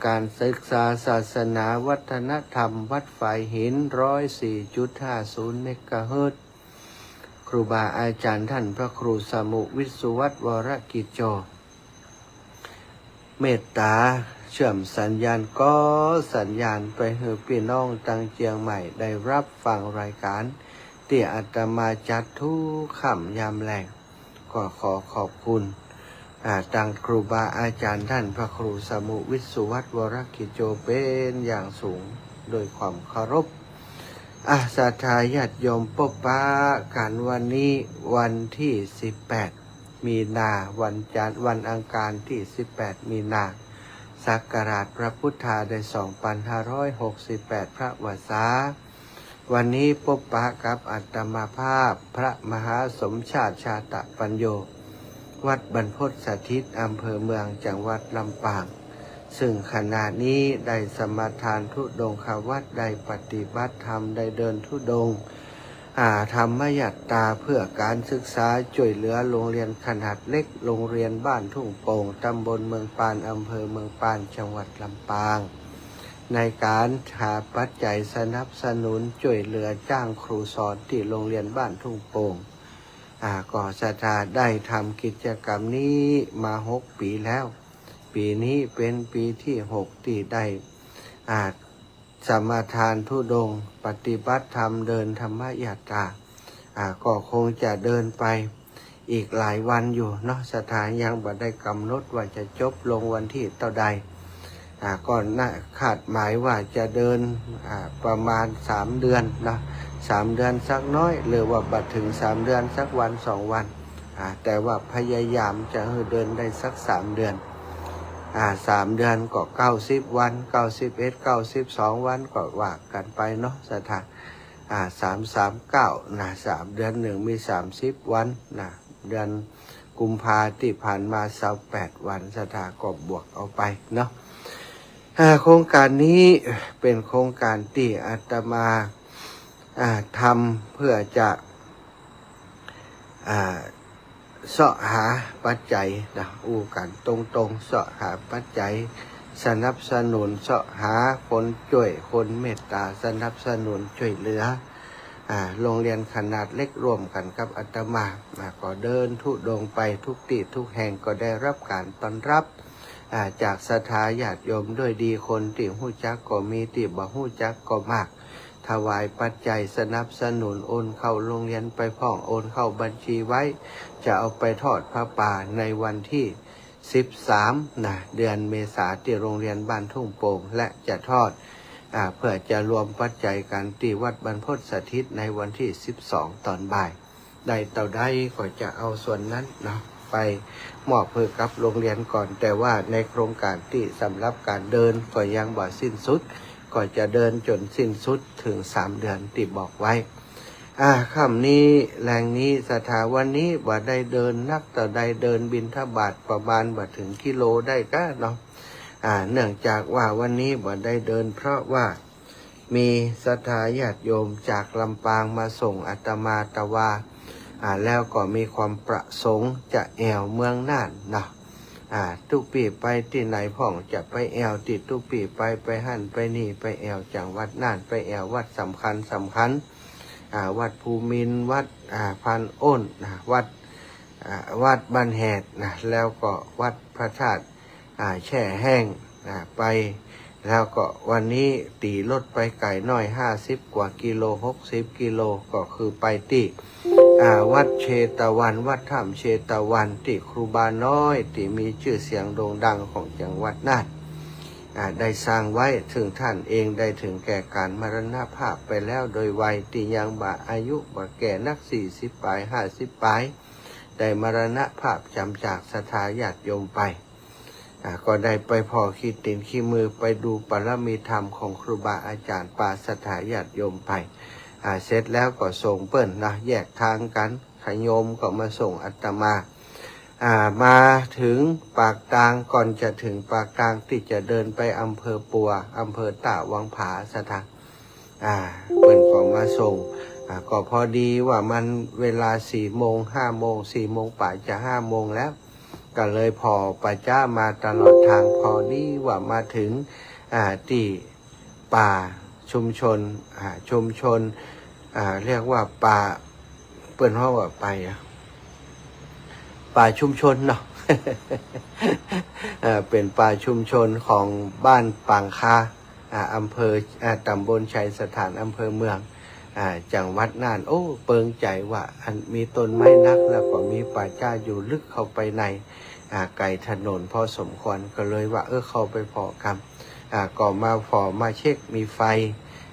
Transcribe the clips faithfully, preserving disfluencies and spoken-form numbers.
การศึกษาศาสนาวัฒนธรรมวัดฝายหิน ร้อยสี่จุดห้าศูนย์เมกะเฮิรตซ์ ครูบาอาจารย์ท่านพระครูสมุห์ วิศวัตร วรกิจโจ เมตตาเชื่อมสัญญาณ ก็สัญญาณไปหื้อปี้น้องตังเจียงใหม่ได้ฮับฟังรายก๋านตี้อาตมาจัดกู้ค่ำยามแลง ก็ขอขอบคุณ อ่า ตังครูบาอาจารย์ท่านพระครูสมุห์ วิศวัตร วรกิจโจ เป๋นอย่างสูง โดยความเคารพ อ่า ศรัทธาญาติโยม ปบปะกั๋นวันนี้วันตี้สิบแปดมีนา วันจันทร์ วันอังคารตี้สิบแปดมีนา ศักราชพระพุทธาได้สองปันห้าร้อยหกสิบแปด พระวรรษา วันนี้ปบปะกับอาตมาภาพ พระมหาสมชาติ ชาตะปัญโญ วัดบรรพตสถิต อำเภอเมือง จังหวัดลำปาง ซึ่งขณะนี้ได้สมาทานธุดงควัตร ได้ปฏิบัติธรรม ได้เดินธุดงค์ อ่า ธรรมยัตตา เพื่อก๋านศึกษาจ้วยเหลือโรงเรียนขนาดเล็ก โรงเรียนบ้านทุ่งโป่ง ตำบลเมืองปาน อำเภอเมืองปาน จังหวัดลำปาง ในก๋านหาปัจจัยสนับสนุนจ้วยเหลือจ้างครูสอนตี้โรงเรียนบ้านทุ่งโป่ง อ่า ก็ศรัทธาได้ทำกิจกรรมนี้มาหกปี๋แล้ว ปี๋นี้เป๋นปี๋ตี้หกตี้ได้ อ่า สมาทานธุดงค์ ปฏิบัติธรรม เดินธรรมยัตตา อ่า ก็คงจะเดินไปอีกหลายวันอยู่เนาะ ศรัทธายังบ่ได้กำหนดว่าจะจบลงวันตี้เต้าใด อ่า ก็น่าคาดหมายว่าจะเดิน อ่า ประมาณสามเดือนเนาะ สามเดือนสักน้อย หรือว่าบ่ถึงสามเดือนสักวันสองวัน อ่า แต่ว่าพยายามจะหื้อเดินได้สักสามเดือน อ่า สามเดือนก็เก้าสิบวัน เก้าสิบเอ็ด เก้าสิบสองวัน ก็ว่ากั๋นไปเนาะ ศรัทธา อ่า สามสามเก้า นะ สามเดือนนึ่งมีสามสิบวัน นะ เดือนกุมภาตี้ผ่านมาซาวแปดวัน ศรัทธาก็บวกเอาไปเนาะ อ่า โครงก๋านนี้เป๋นโครงก๋านตี้อาตมา อ่า ทำเพื่อจะ อ่า เซาะหาปัจจัยนะ อู้กั๋นตรงๆ เซาะหาปัจจัยสนับสนุน เซาะหาคนจ้วย คนเมตต๋าสนับสนุนจ้วยเหลือ อ่า โรงเรียนขนาดเล็กร่วมกั๋นกับอาตมา อ่า ก็เดินธุดงค์ไปทุกตี้ทุกแห่ง ก็ได้ฮับก๋านต้อนฮับ อ่า จากศรัทธาญาติโยมด้วยดี คนตี้ฮู้จักก็มี ตี้บ่ฮู้จักก็มาก ถวายปัจจัยสนับสนุน โอนเข้าโรงเรียนไปพ่อง โอนเข้าบัญชีไว้ จะเอาไปทอดผ้าป่าในวันตี้สิบสาม นะ เดือนเมษา ตี้โรงเรียนบ้านทุ่งโป่ง และจะทอด อ่า เพื่อจะรวมปัจจัยกั๋นตี้วัดบรรพตสถิตในวันตี้สิบสองต๋อนบ่าย ได้เต้าใดก็จะเอาส่วนนั้นเนาะ ไปมอบหื้อกับโรงเรียนก่อน แต่ว่าในโครงก๋านตี้สำหรับก๋านเดินก็ยังบ่สิ้นสุด ก็จะเดินจ๋นสิ้นสุดเถิงสามเดือนตี้บอกไว้ อ่า ค่ำนี้แลงนี้ ศรัทธาวันนี้บ่ได้เดินนักเต้าใด เดินบิณฑบาตประมาณบ่ถึงกิโลได้ก้าเนาะ อ่า เนื่องจากว่าวันนี้บ่ได้เดิน เพราะว่า มีศรัทธาญาติโยมจากลำปางมาส่งอาตมาตะวา อ่า แล้วก็มีความประสงค์จะแอ่วเมืองน่านเนาะ อ่า ตุ๊ปี้ไปตี้ไหนพ่องจะไปแอ่วตี้ตุ๊ปี้ไป ไปหั้นไปนี่ ไปแอ่วจังหวัดน่าน ไปแอ่ววัดสำคัญสำคัญ อ่า วัดภูมินทร์ วัด อ่า พันอ้น นะ วัด อ่า วัดบ้านแหดนะ แล้วก็วัดพระธาตุ อ่า แช่แห้ง อ่า ไป แล้วก็วันนี้ตี๋รถไปไก๋น้อย ห้าสิบกว่ากิโล หกสิบกิโล ก็คือไปตี้ อ่า วัดเชตวัน วัดถ้ำเชตวัน ตี้ครูบาน้อยตี้มีจื้อเสียงโด่งดังของจังหวัดน่าน อ่า ได้สร้างไว้ ซึ่งท่านเองได้เถิงแก่ก๋านมรณภาพไปแล้วโดยวัย ตี้ยังบ่อายุบ่แก่นัก สี่สิบป๋าย ห้าสิบป๋าย ได้มรณภาพจ๋ำจากศรัทธาญาติโยมไป อ่า ก็ได้ไปผ่อขี้ตี๋นขี้มือ ไปดูปารมีธรรมของครูบาอาจ๋ารย์ ปาศรัทธาญาติโยมไป อ่า เสร็จแล้วก็ส่งเปิ้นนะ แยกทางกั๋น ขะโยมก็มาส่งอาตมา อ่า มาเถิงปากตาง ก่อนจะเถิงปากตางตี้จะเดินไปอำเภอปัว อำเภอต้าวังผา ศรัทธา อ่า เปิ้นก็มาส่ง อ่า ก็พอดีว่ามันเวลาสี่โมง ห้าโมง สี่โมงป๋ายจะห้าโมงแล้ว ก็เลยผ่อป่าจ๊ามาตลอดตาง ผ่อดีว่ามาเถิง อ่า ตี้ป่าชุมชน อ่า ชุมชน อ่า เรียกว่าป่า เปิ้นฮ้องว่าป่าอะ ป่าชุมชนเนาะ เอ่อ เป๋นป่าชุมชนของบ้านปางคา อ่า อำเภอ อ่า ต๋ำบลไชยสถาน อำเภอเมือง อ่า จังหวัดน่าน โอ้ เปิงใจ๋ว่าอันมีต้นไม้นัก แล้วก็มีป่าจ๊าอยู่ลึกเข้าไปใน อ่า ไก๋ถนนพอสมควร ก็เลยว่า เออ เข้าไปผ่อกำ อ่า ก็มาผ่อมาเช็คมีไฟ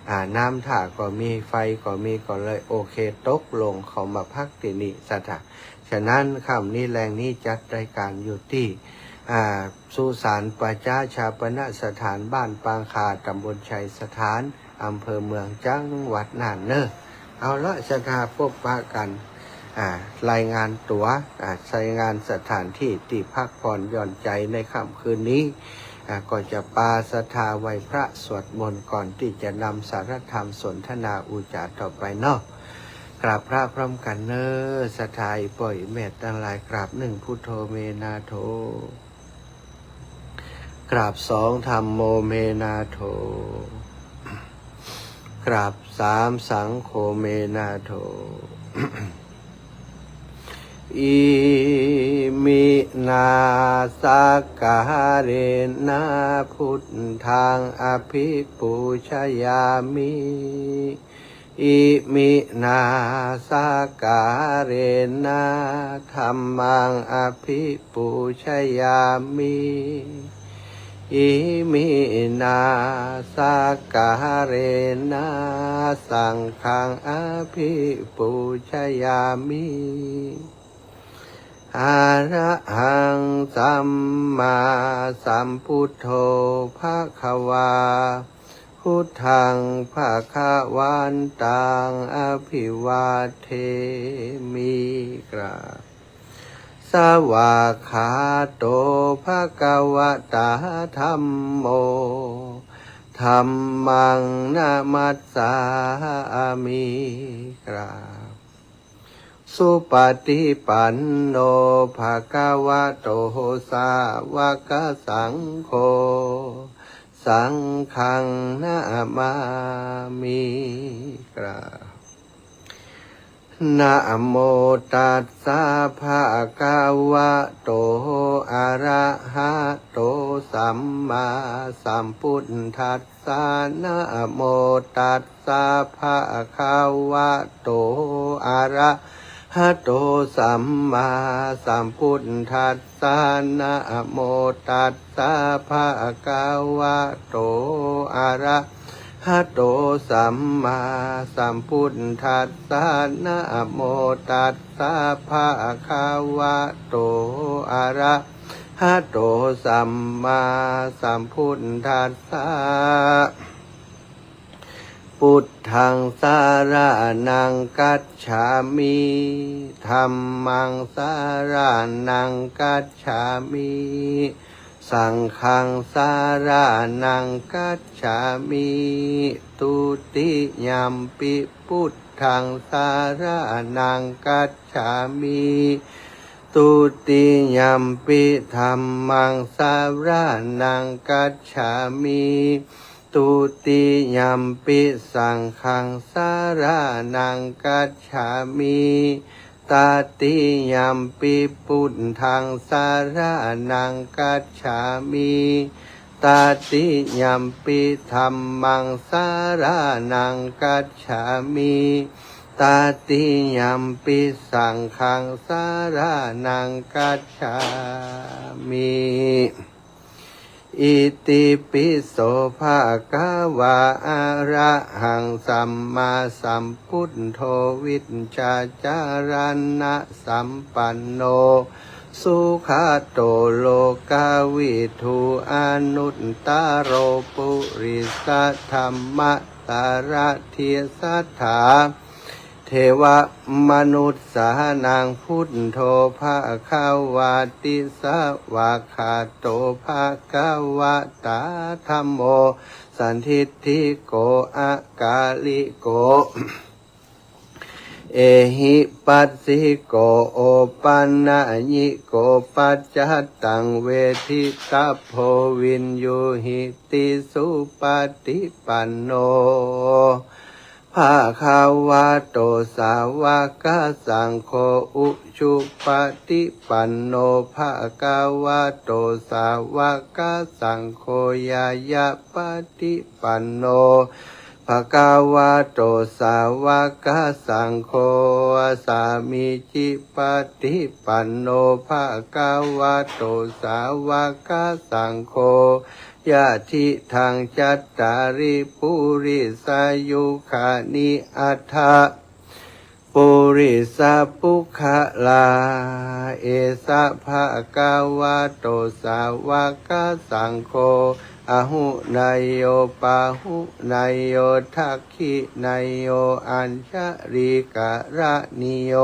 อ่า น้ำถ้าก็มี ไฟก็มี ก็เลยโอเค ตกลงเข้ามาพักตี้นี่สถาน ฉะนั้นค่ำนี้แลงนี้จัดรายก๋านอยู่ตี้ อ่า สุสานป่าจ๊าฌาปนสถานบ้านปางคา ต๋ำบลไชยสถาน อำเภอเมือง จังหวัดน่านเน่อ เอาละ ศรัทธา ปบปะกั๋น อ่า รายงานตั๋ว อ่า รายงานสถานตี้ ตี้พักผ่อนหย่อนใจ๋ในค่ำคืนนี้ อ่า ก็จะปาศรัทธาไหว้พระสวดมนต์ก่อนตี้จะนำสาระธรรมสนทนาอู้จ๋าต่อไปเนาะ กราบพระพร้อมกั๋นเน่อ ศรัทธาป้อแม่ตังหลาย กราบหนึ่ง พุทโธเมนาโถ กราบสอง ธัมโมเมนาโถ กราบสาม สังโฆเมนาโถ อิมินาสักการะนะ พุทธังอภิปูชยามิ อิมินาสักการะนะ ธัมมังอภิปูชยามิ อิมินาสักการะนะ สังฆังอภิปูชยามิ อะระหังสัมมาสัมพุทโธภะคะวา พุทธังภะคะวันตังอภิวาเทมิ กราบ สวากขาโตภะคะวะตา ธัมโม ธัมมังนะมัสสามิ กราบ สุปฏิปันโนภะคะวะโต สาวกสังโฆ สังฆังนะมามิ กราบ นะโมตัสสะภะคะวะโต อะระหะโต สัมมาสัมพุทธัสสะ นะโมตัสสะภะคะวะโต อะระหะโต สัมมาสัมพุทธัสสะ นะโมตัสสะภะคะวะโต อะระหะโต สัมมาสัมพุทธัสสะ นะโมตัสสะภะคะวะโต อะระหะโต สัมมาสัมพุทธัสสะ พุทธังสะระณังกัจฉามิ ธัมมังสะระณังกัจฉามิ สังฆังสะระณังกัจฉามิ ทุติยัมปิพุทธังสะระณังกัจฉามิ ทุติยัมปิธัมมังสะระณังกัจฉามิ ทุติยัมปิสังฆังสะระณังกัจฉามิ ตติยัมปิพุทธังสะระณังกัจฉามิ ตติยัมปิธัมมังสะระณังกัจฉามิ ตติยัมปิสังฆังสะระณังกัจฉามิ อิติปิโสภะคะวา อะระหังสัมมาสัมพุทโธ วิชชาจารณะสัมปันโน สุขโตโลกวิทู อนุตตโรปุริสธัมมสารถิสัทธา เทวมนุสสานัง พุทโธภะคะวาติ สวากขาโตภะคะวะตา ธัมโมสันทิฏฐิโก อะกาลิโก เอหิปัสสิโก โอปันญิโก ปัจจัตตังเวทิตัพโพ วิญญูหิติสุปฏิปันโน ภะคะวะโต สาวกสังโฆ อุชุปฏิปันโน ภะคะวะโต สาวกสังโฆ ญาณปฏิปันโน ภะคะวะโต สาวกสังโฆ สามีจิปฏิปันโน ภะคะวะโต สาวกสังโฆ ยะทิทัง จัตตาริ ปุริสายุคานิ อัฏฐะ ปุริสปุคคลา เอสะ ภะคะวะโต สาวกสังโฆ อาหุเนยโย ปาหุเนยโย ทักขิเนยโย อัญชลีกรณีโย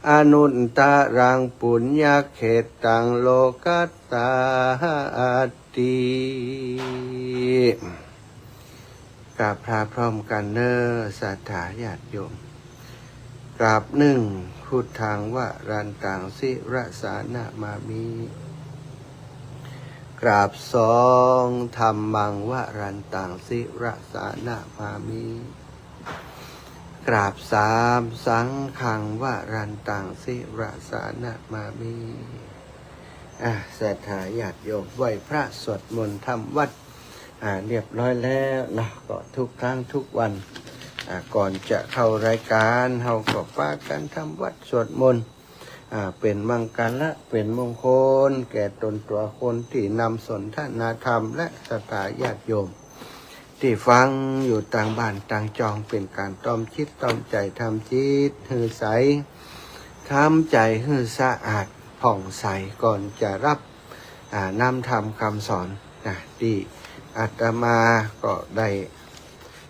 อนุตตรังปุญญเขตตัง โลกัสสาติ กราบพระพร้อมกั๋นเน่อ ศรัทธาญาติโยม กราบ นึ่ง พุทธังวรันตัง ศิรสานะมามิ กราบ สอง ธัมมังวรันตัง ศิรสานะมามิ กราบ สาม สังฆังวรันตัง ศิรสานะมามิ อ่ะ ศรัทธาญาติโยม ไหว้พระสวดมนต์ทำวัตร อ่า เรียบร้อยแล้วเนาะ ก็ทุกครั้งทุกวัน อ่า ก่อนจะเข้ารายการ เฮาก็ปากั๋นทำวัตรสวดมนต์ อ่า เป๋นมังคละ เป๋นมงคล แก่ต๋นตั๋วคนตี้นำสนทนาธรรม และศรัทธาญาติโยม ตี้ฟังอยู่ตางบ้านตางจอง เป๋นก๋านต้อมจิตต้อมใจ๋ ทำจิตหื้อใส ทำใจ๋หื้อสะอาดผ่องใส ก่อนจะฮับ อ่า น้ำธรรมคำสอน นะ ตี้อาตมาก็ได้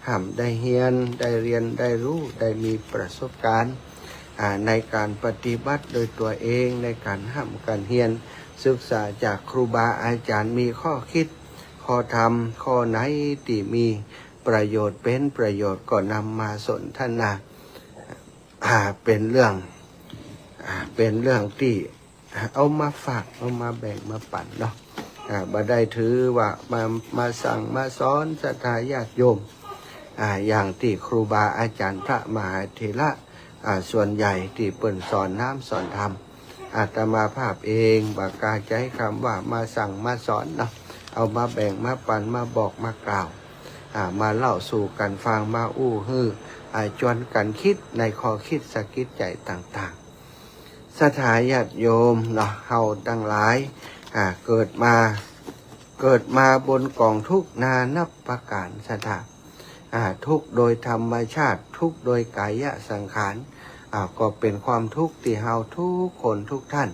ฮ่ำได้เฮียน ได้เฮียนได้ฮู้ ได้มีประสบก๋ารณ์ อ่า ในก๋านปฏิบัติโดยตั๋วเอง ในก๋านฮ่ำก๋านเฮียน ศึกษาจากครูบาอาจ๋ารย์ มีข้อคิด ข้อธรรม ข้อไหนตี้มีประโยชน์ เป๋นประโยชน์ ก็นำมาสนทนา อ่า เป๋นเรื่อง อ่า เป๋นเรื่องตี้ เอามาฝาก เอามาแบ่งมาปั๋นเนาะ อ่า บ่ได้ถือว่ามา มาสั่งมาสอนศรัทธาญาติโยม อ่า อย่างตี้ครูบาอาจ๋ารย์พระมหาเถระ อ่า ส่วนใหญ่ตี้เปิ้นสอนน้ำสอนธรรม อาตมาภาพเองบ่กล้าใจ๊กำว่ามาสั่งมาสอนเนาะ เอามาแบ่งมาปั๋น มาบอกมากล่าว อ่า มาเล่าสู่กั๋นฟัง มาอู้หื้อ อ่า จวนกั๋นกึ๊ดในข้อกึ๊ดสะกิดใจ๋ต่างๆ ศรัทธาญาติโยมเนาะ เฮาตังหลาย อ่า เกิดมา เกิดมาบนก๋องทุกข์นานับประก๋าร ศรัทธา อ่า ทุกข์โดยธรรมชาติ ทุกข์โดยก๋ายสังขาร อ่า ก็เป๋นความทุกข์ตี้เฮาทุกคนทุกท่าน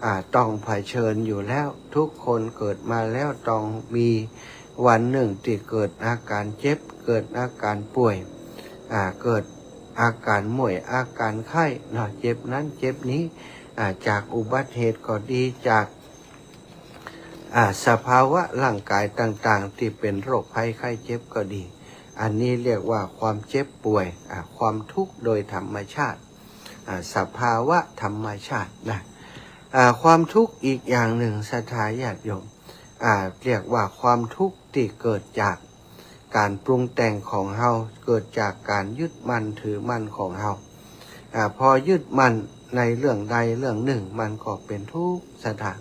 อ่า ต้องเผชิญอยู่แล้ว ทุกคนเกิดมาแล้วต้องมีวันนึ่งตี้เกิดอาก๋ารเจ็บ เกิดอาก๋ารป่วย อ่า เกิดอาก๋ารม่วย อาก๋ารไข้เนาะ เจ็บนั้นเจ็บนี้ อ่า จากอุบัติเหตุก็ดี จาก อ่า สภาวะร่างก๋ายต่างๆ ตี้เป๋นโรคภัยไข้เจ็บก็ดี อันนี้เรียกว่าความเจ็บป่วย อ่า ความทุกข์โดยธรรมชาติ อ่า สภาวะธรรมชาตินะ อ่า ความทุกข์อีกอย่างนึ่ง ศรัทธาญาติโยม อ่า เรียกว่าความทุกข์ตี้เกิดจากก๋านปรุงแต่งของเฮา เกิดจากก๋านยึดมั่นถือมั่นของเฮา อ่า พอยึดมั่นในเรื่องใดเรื่องนึ่ง มันก็เป๋นทุกข์ ศรัทธา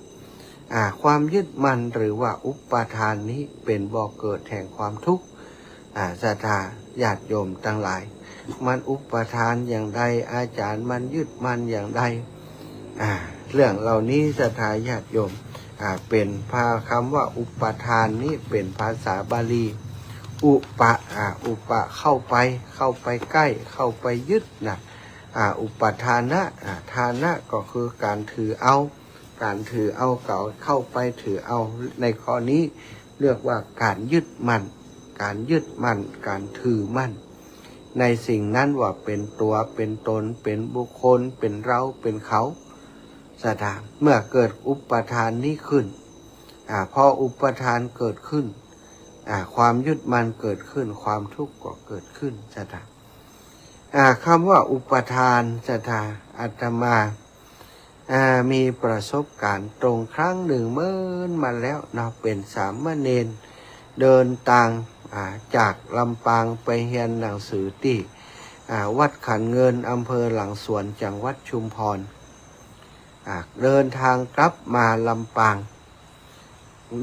อ่า ความยึดมั่นหรือว่าอุปาทานนี้เป๋นบ่อเกิดแห่งความทุกข์ อ่า ศรัทธาญาติโยมตังหลาย มันอุปาทานอย่างใด อาจ๋ารย์มันยึดมั่นอย่างใด อ่า เรื่องเหล่านี้ ศรัทธาญาติโยม อ่า เป๋นภา กำว่าอุปาทานนี้เป๋นภาษาบาลี อุปะ อ่า อุปะ เข้าไป เข้าไปใก้ เข้าไปยึดนะ อ่า อุปาทานะ อ่า ทานะก็คือก๋านถือเอา ก๋านถือเอา ก็เข้าไปถือเอา ในข้อนี้เรียกว่าก๋านยึดมั่น ก๋านยึดมั่น ก๋านถือมั่น ในสิ่งนั้นว่าเป๋นตั๋ว เป๋นต๋น เป๋นบุคคล เป๋นเรา เป๋นเขา ศรัทธา เมื่อเกิดอุปาทานนี้ขึ้น อ่า พออุปาทานเกิดขึ้น อ่า ความยึดมั่นเกิดขึ้น ความทุกข์ก็เกิดขึ้น ศรัทธา อ่า คำว่าอุปาทาน ศรัทธา อาตมา อ่า มีประสบการณ์ตรงครั้งนึ่งเมินมาแล้วเนาะ เป๋นสามเณรเดินตาง อ่า จากลำปางไปเฮียนหนังสือตี้ อ่า วัดขันเงิน อำเภอหลังสวน จังหวัดชุมพร อ่า เดินตางกลับมาลำปาง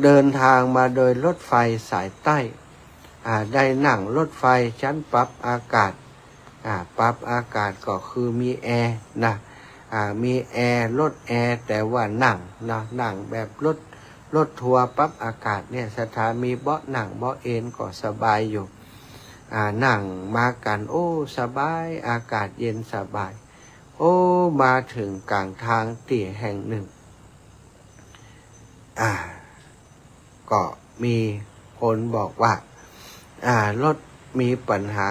เดินตางมาโดยรถไฟสายใต้ อ่า ได้นั่งรถไฟชั้นปรับอากาศ อ่า ปรับอากาศก็คือมีแอร์นะ อ่า มีแอร์ รถแอร์ แต่ว่านั่งเนาะ นั่งแบบรถ รถทัวร์ปรับอากาศเนี่ย ศรัทธา มีเบาะนั่งเบาะเอนก็สบายอยู่ อ่า นั่งมากั๋น โอ้ สบาย อากาศเย็นสบาย โอ้ มาเถิงก๋างตางตี้แห่งนึ่ง อ่า ก็มีคนบอกว่า อ่า รถมีปัญหา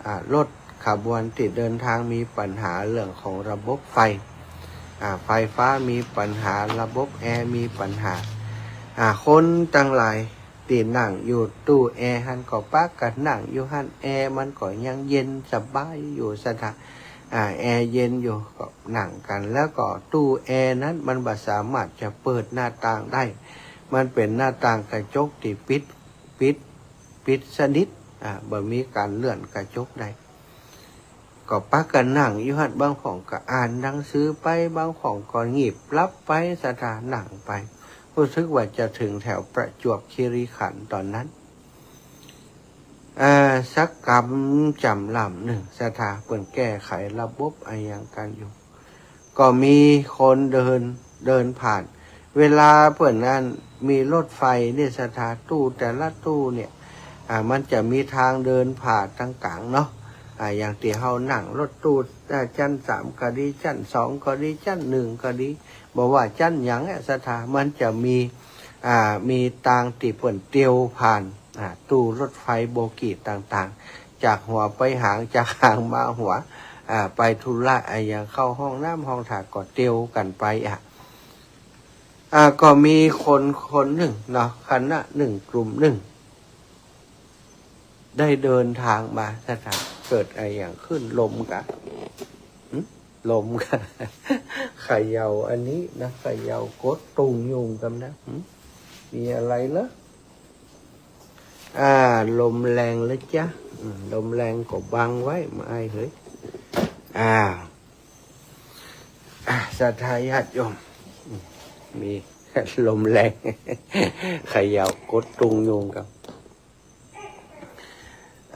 อ่า รถขบวนตี้เดินตางมีปัญหาเรื่องของระบบไฟ อ่า ไฟฟ้ามีปัญหา ระบบแอร์มีปัญหา อ่า คนตังหลายตี้นั่งอยู่ตู้แอร์หั้นก็ปากั๋นนั่งอยู่หั้น แอร์มันก็ยังเย็นสบายอยู่ ศรัทธา อ่า แอร์เย็นอยู่ ก็นั่งกั๋น แล้วก็ตู้แอร์นั้นมันบ่สามารถจะเปิดหน้าต่างได้ มันเป๋นหน้าต่างกระจกตี้ปิด ปิด ปิดสนิท อ่า บ่มีก๋านเลื่อนกระจกได้ ก็ปากั๋นนั่งอยู่หั้น บางพ่องก็อ่านหนังสือไป บางพ่องก็งีบหลับไป ศรัทธา นั่งไป ฮู้สึกว่าจะเถิงแถวประจวบคีรีขันธ์ต๋อนนั้น อ่า สักกำจ๋ำล่ำนึ่ง ศรัทธา เปิ้นแก้ไขระบบอะหยังกั๋นอยู่ ก็มีคนเดิน เดินผ่าน เวลาเปิ้นนั้นมีรถไฟเนี่ย ศรัทธา ตู้แต่ละตู้เนี่ย อ่า มันจะมีตางเดินผ่านตางก๋างเนาะ อ่า อย่างตี้เฮานั่งรถตู้ อ่า จั๊นสามก็ดี จั๊นสองก็ดี จั๊นนึ่งก็ดี บ่ว่าจั๊นหยังอะ ศรัทธา มันจะมี อ่า มีตางตี้เปิ้นเตียวผ่าน อ่า ตู้รถไฟโบกี้ต่างๆ จากหัวไปหาง จากหางมาหัว อ่า ไปธุระอะหยัง เข้าห้องน้ำห้องถ่ายก็เตียวกั๋นไปอะ อ่า ก็มีคนคนนึ่งเนาะ คณะนึ่ง กลุ่มนึ่ง ได้เดินตางมา ศรัทธา เกิดอะหยังขึ้น ลมกา หึ ลมกา เขย่าอันนี้นะ เขย่ากดตุงยุงกำนะ หึ มีอะไรเหรอ อ่า ลมแรงเหรอจ๊ะ อืม ลมแรงก็บังไว้ บ่อายเหย อ่า อ่า ศรัทธาญาติโยม อืม มีลมแรง เขย่ากดตุงยุงกำ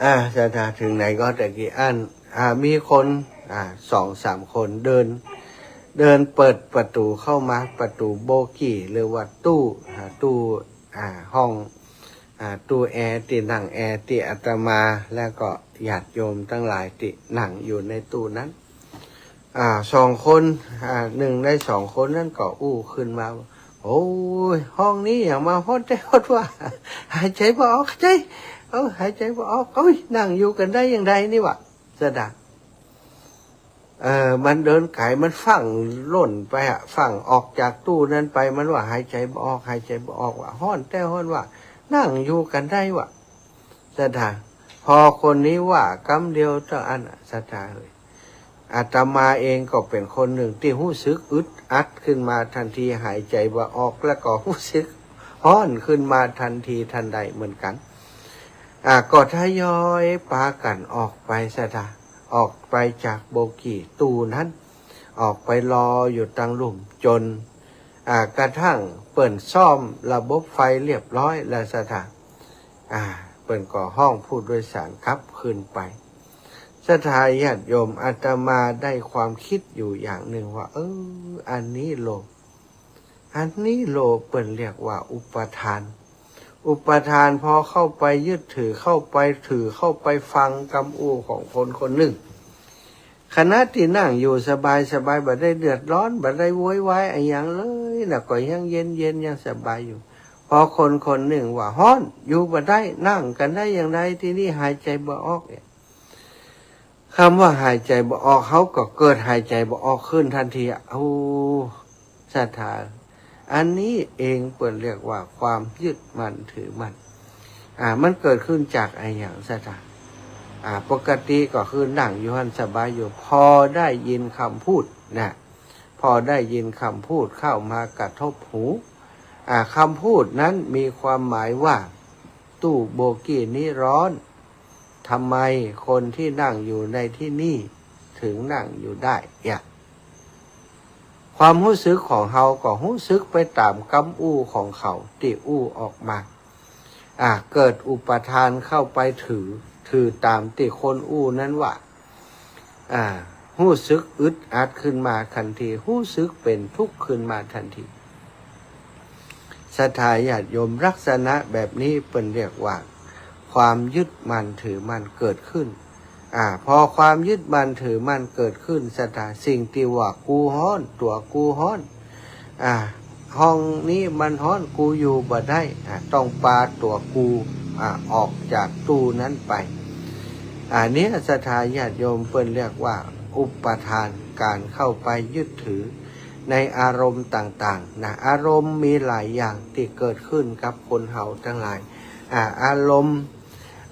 อ่า ศรัทธา เถิงไหนก็ตะกี้อั้น อ่า มีคน อ่า สองสามคนเดิน เดินเปิดประตู๋เข้ามา ประตู๋โบกี้ หรือว่าตู้ อ่า ตู้ อ่า ห้อง อ่า ตู้แอร์ตี้นั่งแอร์ตี้อาตมา แล้วก็ญาติโยมตังหลายตี้นั่งอยู่ในตู้นั้น อ่า สองคน อ่า นึ่งในสองคนนั้นก็อู้ขึ้นมาว่า โอ้ย ห้องนี้หยังมาฮ้อนแต๊ฮ้อนว่า หายใจ๋บ่ออก ใจ๋ เอ้า หายใจ๋บ่ออก โอ้ย นั่งอยู่กั๋นได้อย่างใดนี่วะ ศรัทธา เออ มันเดินก๋าย มันฟั่งล่นไปอะ ฟั่งออกจากตู้นั้นไป มันว่าหายใจ๋บ่ออก หายใจ๋บ่ออก ว่าฮ้อนแต๊ฮ้อนว่า นั่งอยู่กั๋นได้วะ ศรัทธา พอคนนี้ว่ากำเดียวเต้าอั้นอะ ศรัทธาเอย อาตมาเองก็เป๋นคนนึ่งตี้ฮู้สึกอึดอัดขึ้นมาตันที หายใจ๋บ่ออก แล้วก็ฮู้สึกฮ้อนขึ้นมาตันทีตันใดเหมือนกั๋น อ่า ก็ทยอยปากั๋นออกไป ศรัทธา ออกไปจากโบกี้ตู้นั้น ออกไปรออยู่ตังลุ่มจ๋น อ่า กระทั่งเปิ้นซ่อมระบบไฟเรียบร้อยแล้ว ศรัทธา อ่า เปิ้นก็ฮ้องผู้โดยสารกลับคืนไป ศรัทธาญาติโยม อาตมาได้ความคิดอยู่อย่างนึ่งว่า เออ อันนี้โลภ อันนี้โลภเปิ้นเรียกว่าอุปาทาน อุปาทาน พอเข้าไปยึดถือ เข้าไปถือ เข้าไปฟังกำอู้ของคนคนนึ่ง ขณะตี้นั่งอยู่สบายสบาย บ่ได้เดือดร้อน บ่ได้โวยวายอะหยังเลยนะ ก็ยังเย็นเย็น ยังสบายอยู่ พอคนคนนึ่งว่าฮ้อน อยู่บ่ได้ นั่งกั๋นได้อย่างใด ตี้นี่หายใจ๋บ่ออกเนี่ย กำว่าหายใจ๋บ่ออก เฮาก็เกิดหายใจ๋บ่ออกขึ้นตันทีอะ โอ้ ศรัทธา อันนี้เองเปิ้นเรียกว่าความยึดมั่นถือมั่น อ่า มันเกิดขึ้นจากอะหยัง ศรัทธา อ่า ปกติก็คือนั่งอยู่หั้นสบายอยู่ พอได้ยินกำพูดนะ พอได้ยินกำพูดเข้ามากระทบหู อ่า กำพูดนั้นมีความหมายว่า ตู้โบกี้นี้ร้อน ทำไมคนตี้นั่งอยู่ในตี้นี่เถิงนั่งอยู่ได้ เนี่ย ความฮู้สึกของเฮาก็ฮู้สึกไปต๋ามกำอู้ของเขาตี้อู้ออกมา อ่า เกิดอุปาทานเข้าไปถือ ถือต๋ามตี้คนอู้นั้นว่า อ่า ฮู้สึกอึดอัดขึ้นมาตันที ฮู้สึกเป๋นตุ๊กข์ขึ้นมาตันที ศรัทธาญาติโยม ลักษณะแบบนี้เปิ้นเรียกว่า ความยึดมั่นถือมั่นเกิดขึ้น อ่า พอความยึดมั่นถือมั่นเกิดขึ้น ศรัทธา สิ่งตี้ว่ากูฮ้อน ตั๋วกูฮ้อน อ่า ห้องนี้มันฮ้อน กูอยู่บ่ได้ อ่า ต้องปาตั๋วกู อ่า ออกจากตู้นั้นไป อันเนี้ยศรัทธาญาติโยม เปิ้นเรียกว่าอุปาทาน ก๋านเข้าไปยึดถือในอารมณ์ต่างๆ นะ อารมณ์มีหลายอย่างตี้เกิดขึ้นกับคนเฮาตังหลาย อ่า อารมณ์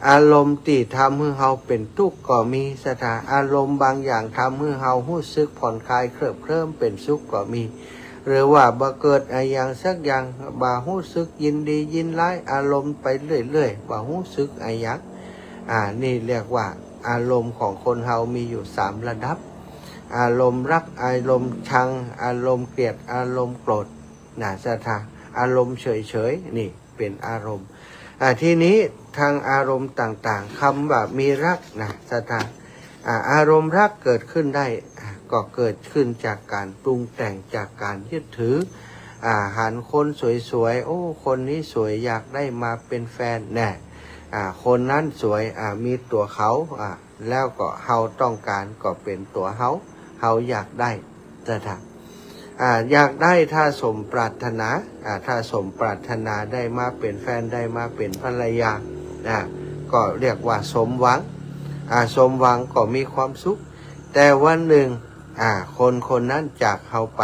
อารมณ์ตี้ทำหื้อเฮาเป๋นตุ๊กข์ก็มี ศรัทธา อารมณ์บางอย่างทำหื้อเฮาฮู้สึกผ่อนคลายเคลิบเคลิ้มเป๋นสุขก็มี หรือว่าบ่เกิดอะหยังสักอย่าง บ่ฮู้สึกยินดียินร้าย อารมณ์ไปเรื่อยๆ บ่ฮู้สึกอะหยัง อ่า นี่เรียกว่าอารมณ์ของคนเฮามีอยู่สามระดับ อารมณ์ฮัก อารมณ์ชัง อารมณ์เกลียด อารมณ์โกรธ นะ ศรัทธา อารมณ์เฉยๆ นี่เป๋นอารมณ์ อ่า ทีนี้ทางอารมณ์ต่างๆ กำว่ามีฮักนะ ศรัทธา อ่า อารมณ์ฮักเกิดขึ้นได้ อ่า ก็เกิดขึ้นจากก๋านปรุงแต่ง จากก๋านยึดถือ อ่า หันคนสวยๆ โอ้ คนนี้สวย อยากได้มาเป๋นแฟน แน่ อ่า คนนั้นสวย อ่า มีตั๋วเขา อ่า แล้วก็เฮาต้องก๋านก็เป๋นตั๋วเฮา เฮาอยากได้ ศรัทธา อ่า อยากได้ถ้าสมปรารถนา อ่า ถ้าสมปรารถนาได้มาเป๋นแฟน ได้มาเป๋นภรรยา อ่า ก็เรียกว่าสมหวัง อ่า สมหวังก็มีความสุข แต่วันหนึ่ง อ่า คนคนนั้นจากเฮาไป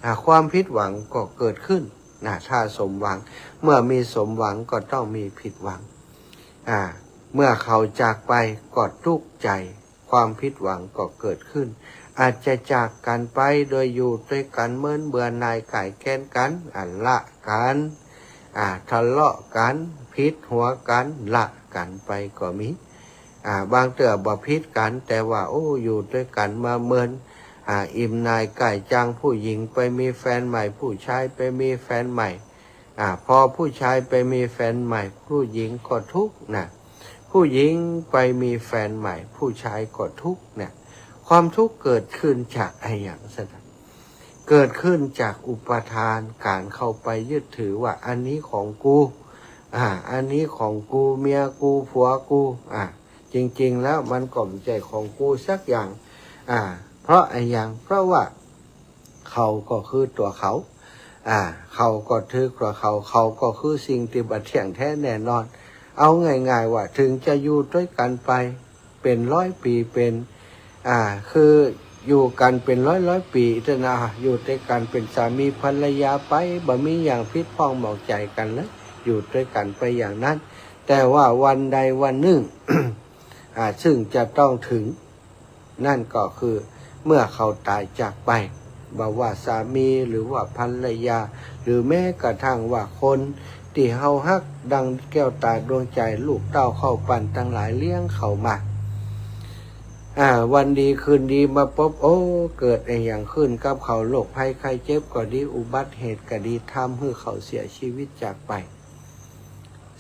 อ่า ความผิดหวังก็เกิดขึ้น นะ ถ้าสมหวัง เมื่อมีสมหวังก็ต้องมีผิดหวัง อ่า เมื่อเขาจากไปก็ตุ๊กข์ใจ๋ ความผิดหวังก็เกิดขึ้น อาจจะจากกั๋นไปโดยอยู่ตวยกั๋นเมินเบื่อหน่ายก่ายแค้นกั๋น อ่า ละกั๋น อ่า ทะเลาะกั๋น ผิดหัวกั๋น ละกั๋นไปก็มี อ่า บางเตื้อบ่ผิดกั๋น แต่ว่า โอ้ อยู่ตวยกั๋นมาเมิน อ่า อิ่มหน่ายก่ายจัง ผู้หญิงไปมีแฟนใหม่ ผู้ชายไปมีแฟนใหม่ อ่า พอผู้ชายไปมีแฟนใหม่ ผู้หญิงก็ตุ๊กข์นะ ผู้หญิงไปมีแฟนใหม่ ผู้ชายก็ตุ๊กข์นะ ความตุ๊กข์เกิดขึ้นจากอะหยัง ศรัทธา เกิดขึ้นจากอุปาทาน ก๋านเข้าไปยึดถือว่าอันนี้ของกู อ่า อันนี้ของกู เมียกู ผัวกู อ่า จริงๆ แล้วมันก็บ่ใจ้ของกูสักอย่าง อ่า เพราะอะหยัง เพราะว่าเขาก็คือตั๋วเขา อ่า เขาก็ถือตั๋วเขา เขาก็คือสิ่งตี้บ่เที่ยงแท้แน่นอน เอาง่ายๆ ว่าเถิงจะอยู่ตวยกั๋นไป เป๋นร้อยปี๋ เป๋น อ่า คืออยู่กั๋นเป๋นร้อยๆ ปี๋เต๊อะนะ อยู่ตวยกั๋นเป๋นสามีภรรยาไป บ่มีหยังผิดพ่องหมองใจ๋กั๋นเลย อยู่ตวยกั๋นไปอย่างนั้น แต่ว่าวันใดวันนึ่ง อ่า ซึ่งจะต้องเถิง นั่นก็คือเมื่อเขาต๋ายจากไป บ่ว่าสามีหรือว่าภรรยา หรือแม้กระทั่งว่าคนตี้เฮาฮักดังแก้วต๋าดวงใจ๋ ลูกเต้าเข้าปั๋นตังหลายเลี้ยงเขามา อ่า วันดีคืนดีมาปบ โอ้ เกิดอะหยังขึ้นกับเขา โรคภัยไข้เจ็บก็ดี อุบัติเหตุก็ดี ทำหื้อเขาเสียชีวิตจากไป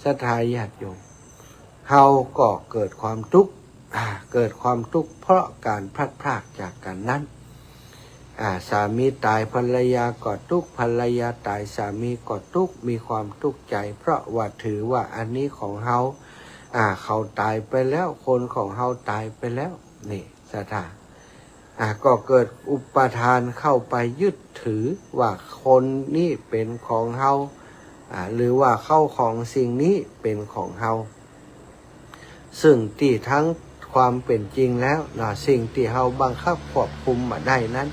ศรัทธาญาติโยม เฮาก็เกิดความตุ๊กข์ อ่า เกิดความตุ๊กข์เพราะก๋านพลัดพรากจากกั๋นนั้น อ่า สามีต๋ายภรรยาก็ตุ๊กข์ ภรรยาต๋ายสามีก็ตุ๊กข์ มีความตุ๊กข์ใจ๋ เพราะว่าถือว่าอันนี้ของเฮา อ่า เขาต๋ายไปแล้ว คนของเฮาต๋ายไปแล้ว นี่ ศรัทธา อ่า ก็เกิดอุปาทานเข้าไปยึดถือว่าคนนี้เป๋นของเฮา อ่า หรือว่าเข้าของสิ่งนี้เป๋นของเฮา ซึ่งตี้ตางความเป๋นจริงแล้วนะ สิ่งตี้เฮาบังคับควบคุมบ่ได้นั้น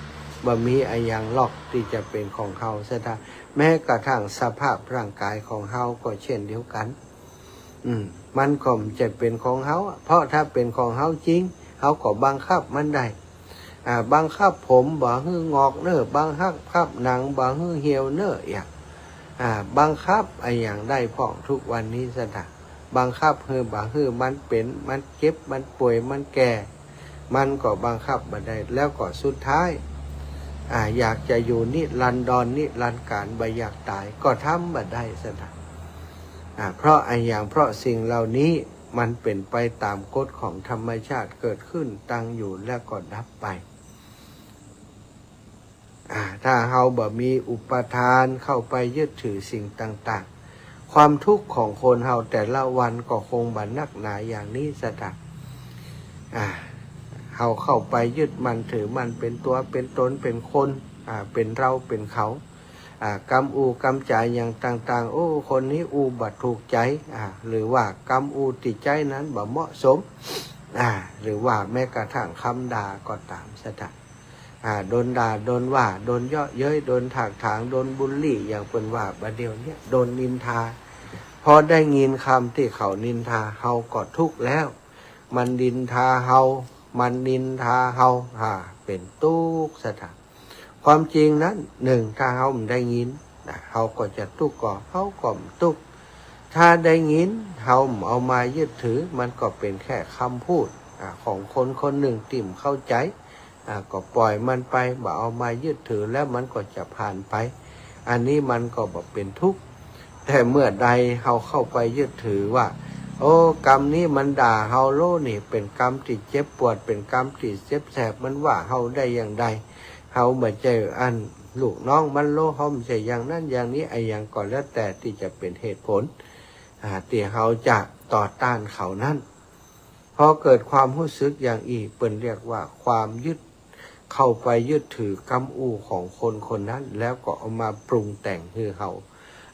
บ่มีอะหยังหรอกตี้จะเป๋นของเฮา ศรัทธา แม้กระทั่งสภาพร่างกายของเฮาก็เช่นเดียวกั๋น อืม มันก็บ่ใจ้เป๋นของเฮาอะ เพราะถ้าเป๋นของเฮาจริง เฮาก็บังคับมันได้ อ่า บังคับผมบ่หื้องอกเน่อ บังคับหนังบ่หื้อเหี่ยวเน่อ อย่าง อ่า บังคับอะหยังได้พ่อง ทุกวันนี้สะดะ บังคับหื้อบ่หื้อมันเป๋น มันเจ็บ มันป่วย มันแก่ มันก็บังคับบ่ได้ แล้วก็สุดท้าย อ่า อยากจะอยู่นิรันดรนิรันดร์กาล บ่อยากต๋าย ก็ทำบ่ได้สะดะ อ่า เพราะอะหยัง เพราะสิ่งเหล่านี้มันเป๋นไปต๋ามกฎของธรรมชาติ เกิดขึ้น ตั้งอยู่ แล้วก็ดับไป อ่า ถ้าเฮาบ่มีอุปาทานเข้าไปยึดถือสิ่งต่างๆ ความทุกข์ของคนเฮาแต่ละวันก็คงบ่นักหนาอย่างนี้สะดะ อ่า เฮาเข้าไปยึดมั่นถือมั่นเป๋นตั๋วเป๋นต๋นเป๋นคน อ่า เป๋นเราเป๋นเขา อ่า กำอู้กำจ๋าอย่างต่างๆ โอ้ คนนี้อู้บ่ถูกใจ๋ อ่า หรือว่ากำอู้ตี้ใจ๊นั้นบ่เหมาะสม อ่า หรือว่าแม้กระทั่งกำด่าก็ต๋ามสะดะ อ่า โดนด่า โดนว่า โดนเยาะเย้ย โดนถากถาง โดนบูลลี่ อย่างเปิ้นว่าบ่าเดี่ยวเนี้ย โดนนินทา พอได้ยินกำตี้เขานินทา เฮาก็ทุกข์แล้ว มันนินทาเฮา มันนินทาเฮา อ่า เป๋นตุ๊กข์สะดะ ความจริงนั้น นึ่ง ถ้าเฮาบ่ได้ยินนะ เฮาก็จะตุ๊กข์ก่อ เฮาก็บ่ตุ๊กข์ ถ้าได้ยิน เฮาบ่เอามายึดถือ มันก็เป๋นแค่กำพูด อ่า ของคนคนนึ่งตี้บ่เข้าใจ๋ อ่า ก็ปล่อยมันไป บ่เอามายึดถือ แล้วมันก็จะผ่านไป อันนี้มันก็บ่เป๋นตุ๊กข์ แต่เมื่อใดเฮาเข้าไปยึดถือว่า โอ้ กำนี้มันด่าเฮาโลนี่ เป๋นกำตี้เจ็บปวด เป๋นกำตี้เจ็บแสบ มันว่าเฮาได้อย่างใด เฮาบ่ใจ้อันลูกน้องมันโล เฮาบ่ใจ้อย่างนั้นอย่างนี้ อะหยังก็แล้วแต่ตี้จะเป๋นเหตุผล อ่า ตี้เฮาจะต่อต้านเขานั้น พอเกิดความฮู้สึกอย่างอี้ เปิ้นเรียกว่าความยึด เข้าไปยึดถือกำอู้ของคนคนนั้น แล้วก็เอามาปรุงแต่งหื้อเฮา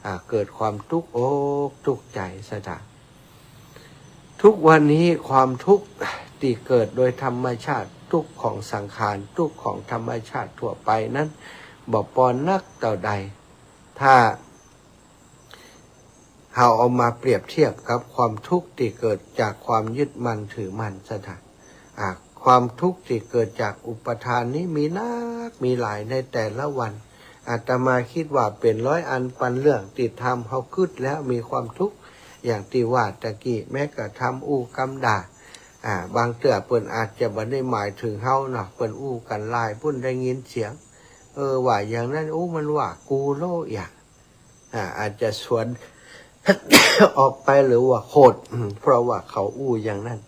อ่า เกิดความตุ๊กอกตุ๊กใจ๋สะดะ ทุกวันนี้ความทุกข์ตี้เกิดโดยธรรมชาติ ตุ๊กข์ของสังขาร ตุ๊กข์ของธรรมชาติทั่วไปนั้น บ่ปอนักเต้าใด ถ้า เฮาเอามาเปรียบเทียบกับความทุกข์ตี้เกิดจากความยึดมั่นถือมั่นสะดะ อ่า ความทุกข์ตี้เกิดจากอุปาทานนี้มีนักมีหลายในแต่ละวัน อาตมาคิดว่าเป๋นร้อยอันปันเรื่องตี้ทำเฮากึ๊ดแล้วมีความทุกข์ อย่างตี้ว่าตะกี้ แม้กระทั่งอู้กำด่า อ่า บางเตื้อเปิ้นอาจจะบ่ได้หมายเถิงเฮาเนาะ เปิ้นอู้กั๋นลายปุ้นได้ยินเสียง เออ ว่าอย่างนั้น อู้ มันว่ากูโล อย่าง อ่า อาจจะสวน ออกไป หรือว่าโขด อืม เพราะว่าเขาอู้อย่างนั้น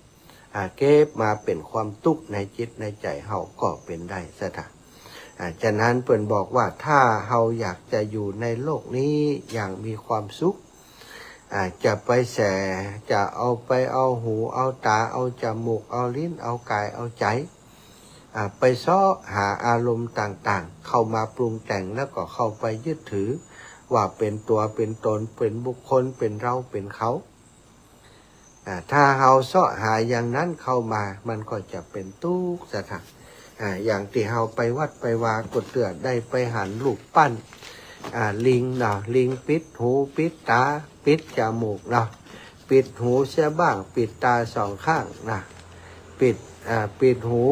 อ่า เก็บมาเป๋นความตุ๊กข์ในจิตในใจ๋เฮาก็เป๋นได้สะดะ อ่า ฉะนั้นเปิ้นบอกว่าถ้าเฮาอยากจะอยู่ในโลกนี้อย่างมีความสุข อ่า จะไปแส จะเอาไปเอาหู เอาต๋า เอาจมูก เอาลิ้น เอาก๋าย เอาใจ๋ อ่า ไปเซาะหาอารมณ์ต่างๆ เข้ามาปรุงแต่ง แล้วก็เข้าไปยึดถือว่าเป๋นตั๋วเป๋นต๋น เป๋นบุคคล เป๋นเรา เป๋นเขา อ่า ถ้าเฮาเซาะหาอย่างนั้นเข้ามา มันก็จะเป๋นตุ๊กข์สะดะ อ่า อย่างตี้เฮาไปวัดไปวาก็เตื้อได้ไปหันรูปปั้น อ่า ลิงเนาะ ลิงปิดหู ปิดต๋า ปิดจมูกเนาะ ปิดหูเสียบ้าง ปิดต๋าสองข้างนะ ปิด อ่า ปิดหู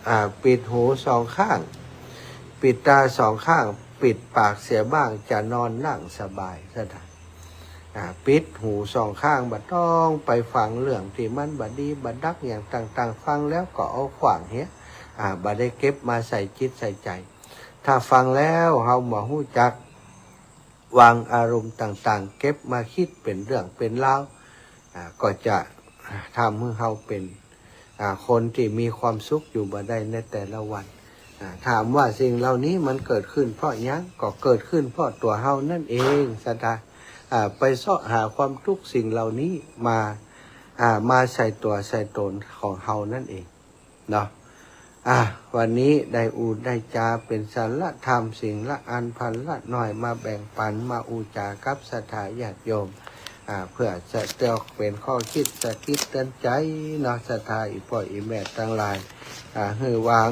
อ่า ปิดหูสองข้าง ปิดต๋าสองข้าง ปิดปากเสียบ้าง จะนอนนั่งสบายสะดะ อ่า ปิดหูสองข้าง บ่ต้องไปฟังเรื่องตี้มันบ่ดีบ่ดักอย่างต่างๆ ฟังแล้วก็เอาขว้างเหีย อ่า บ่ได้เก็บมาใส่จิตใส่ใจ๋ ถ้าฟังแล้วเฮาบ่ฮู้จัก วางอารมณ์ต่างๆ เก็บมาคิดเป๋นเรื่องเป๋นราว อ่า ก็จะทำหื้อเฮาเป๋น อ่า คนตี้มีความสุขอยู่บ่ได้ในแต่ละวัน อ่า ถามว่าสิ่งเหล่านี้มันเกิดขึ้นเพราะหยัง ก็เกิดขึ้นเพราะตั๋วเฮานั่นเองสะดะ อ่า ไปเซาะหาความตุ๊กข์สิ่งเหล่านี้มา อ่า มาใส่ตั๋วใส่ต๋นของเฮานั่นเอง เนาะ อ่ะ วันนี้ได้อู้ได้จ๋าเป๋นสาระธรรมสิ่งละอันพันละหน้อยมาแบ่งปันมาอู้จ๋ากับศรัทธาญาติโยม อ่า เพื่อจะเตือนเป๋นข้อคิดสะกิดเตือนใจ๋เนาะ ศรัทธาอี่ป้ออี่แม่ตังหลาย อ่า หื้อวาง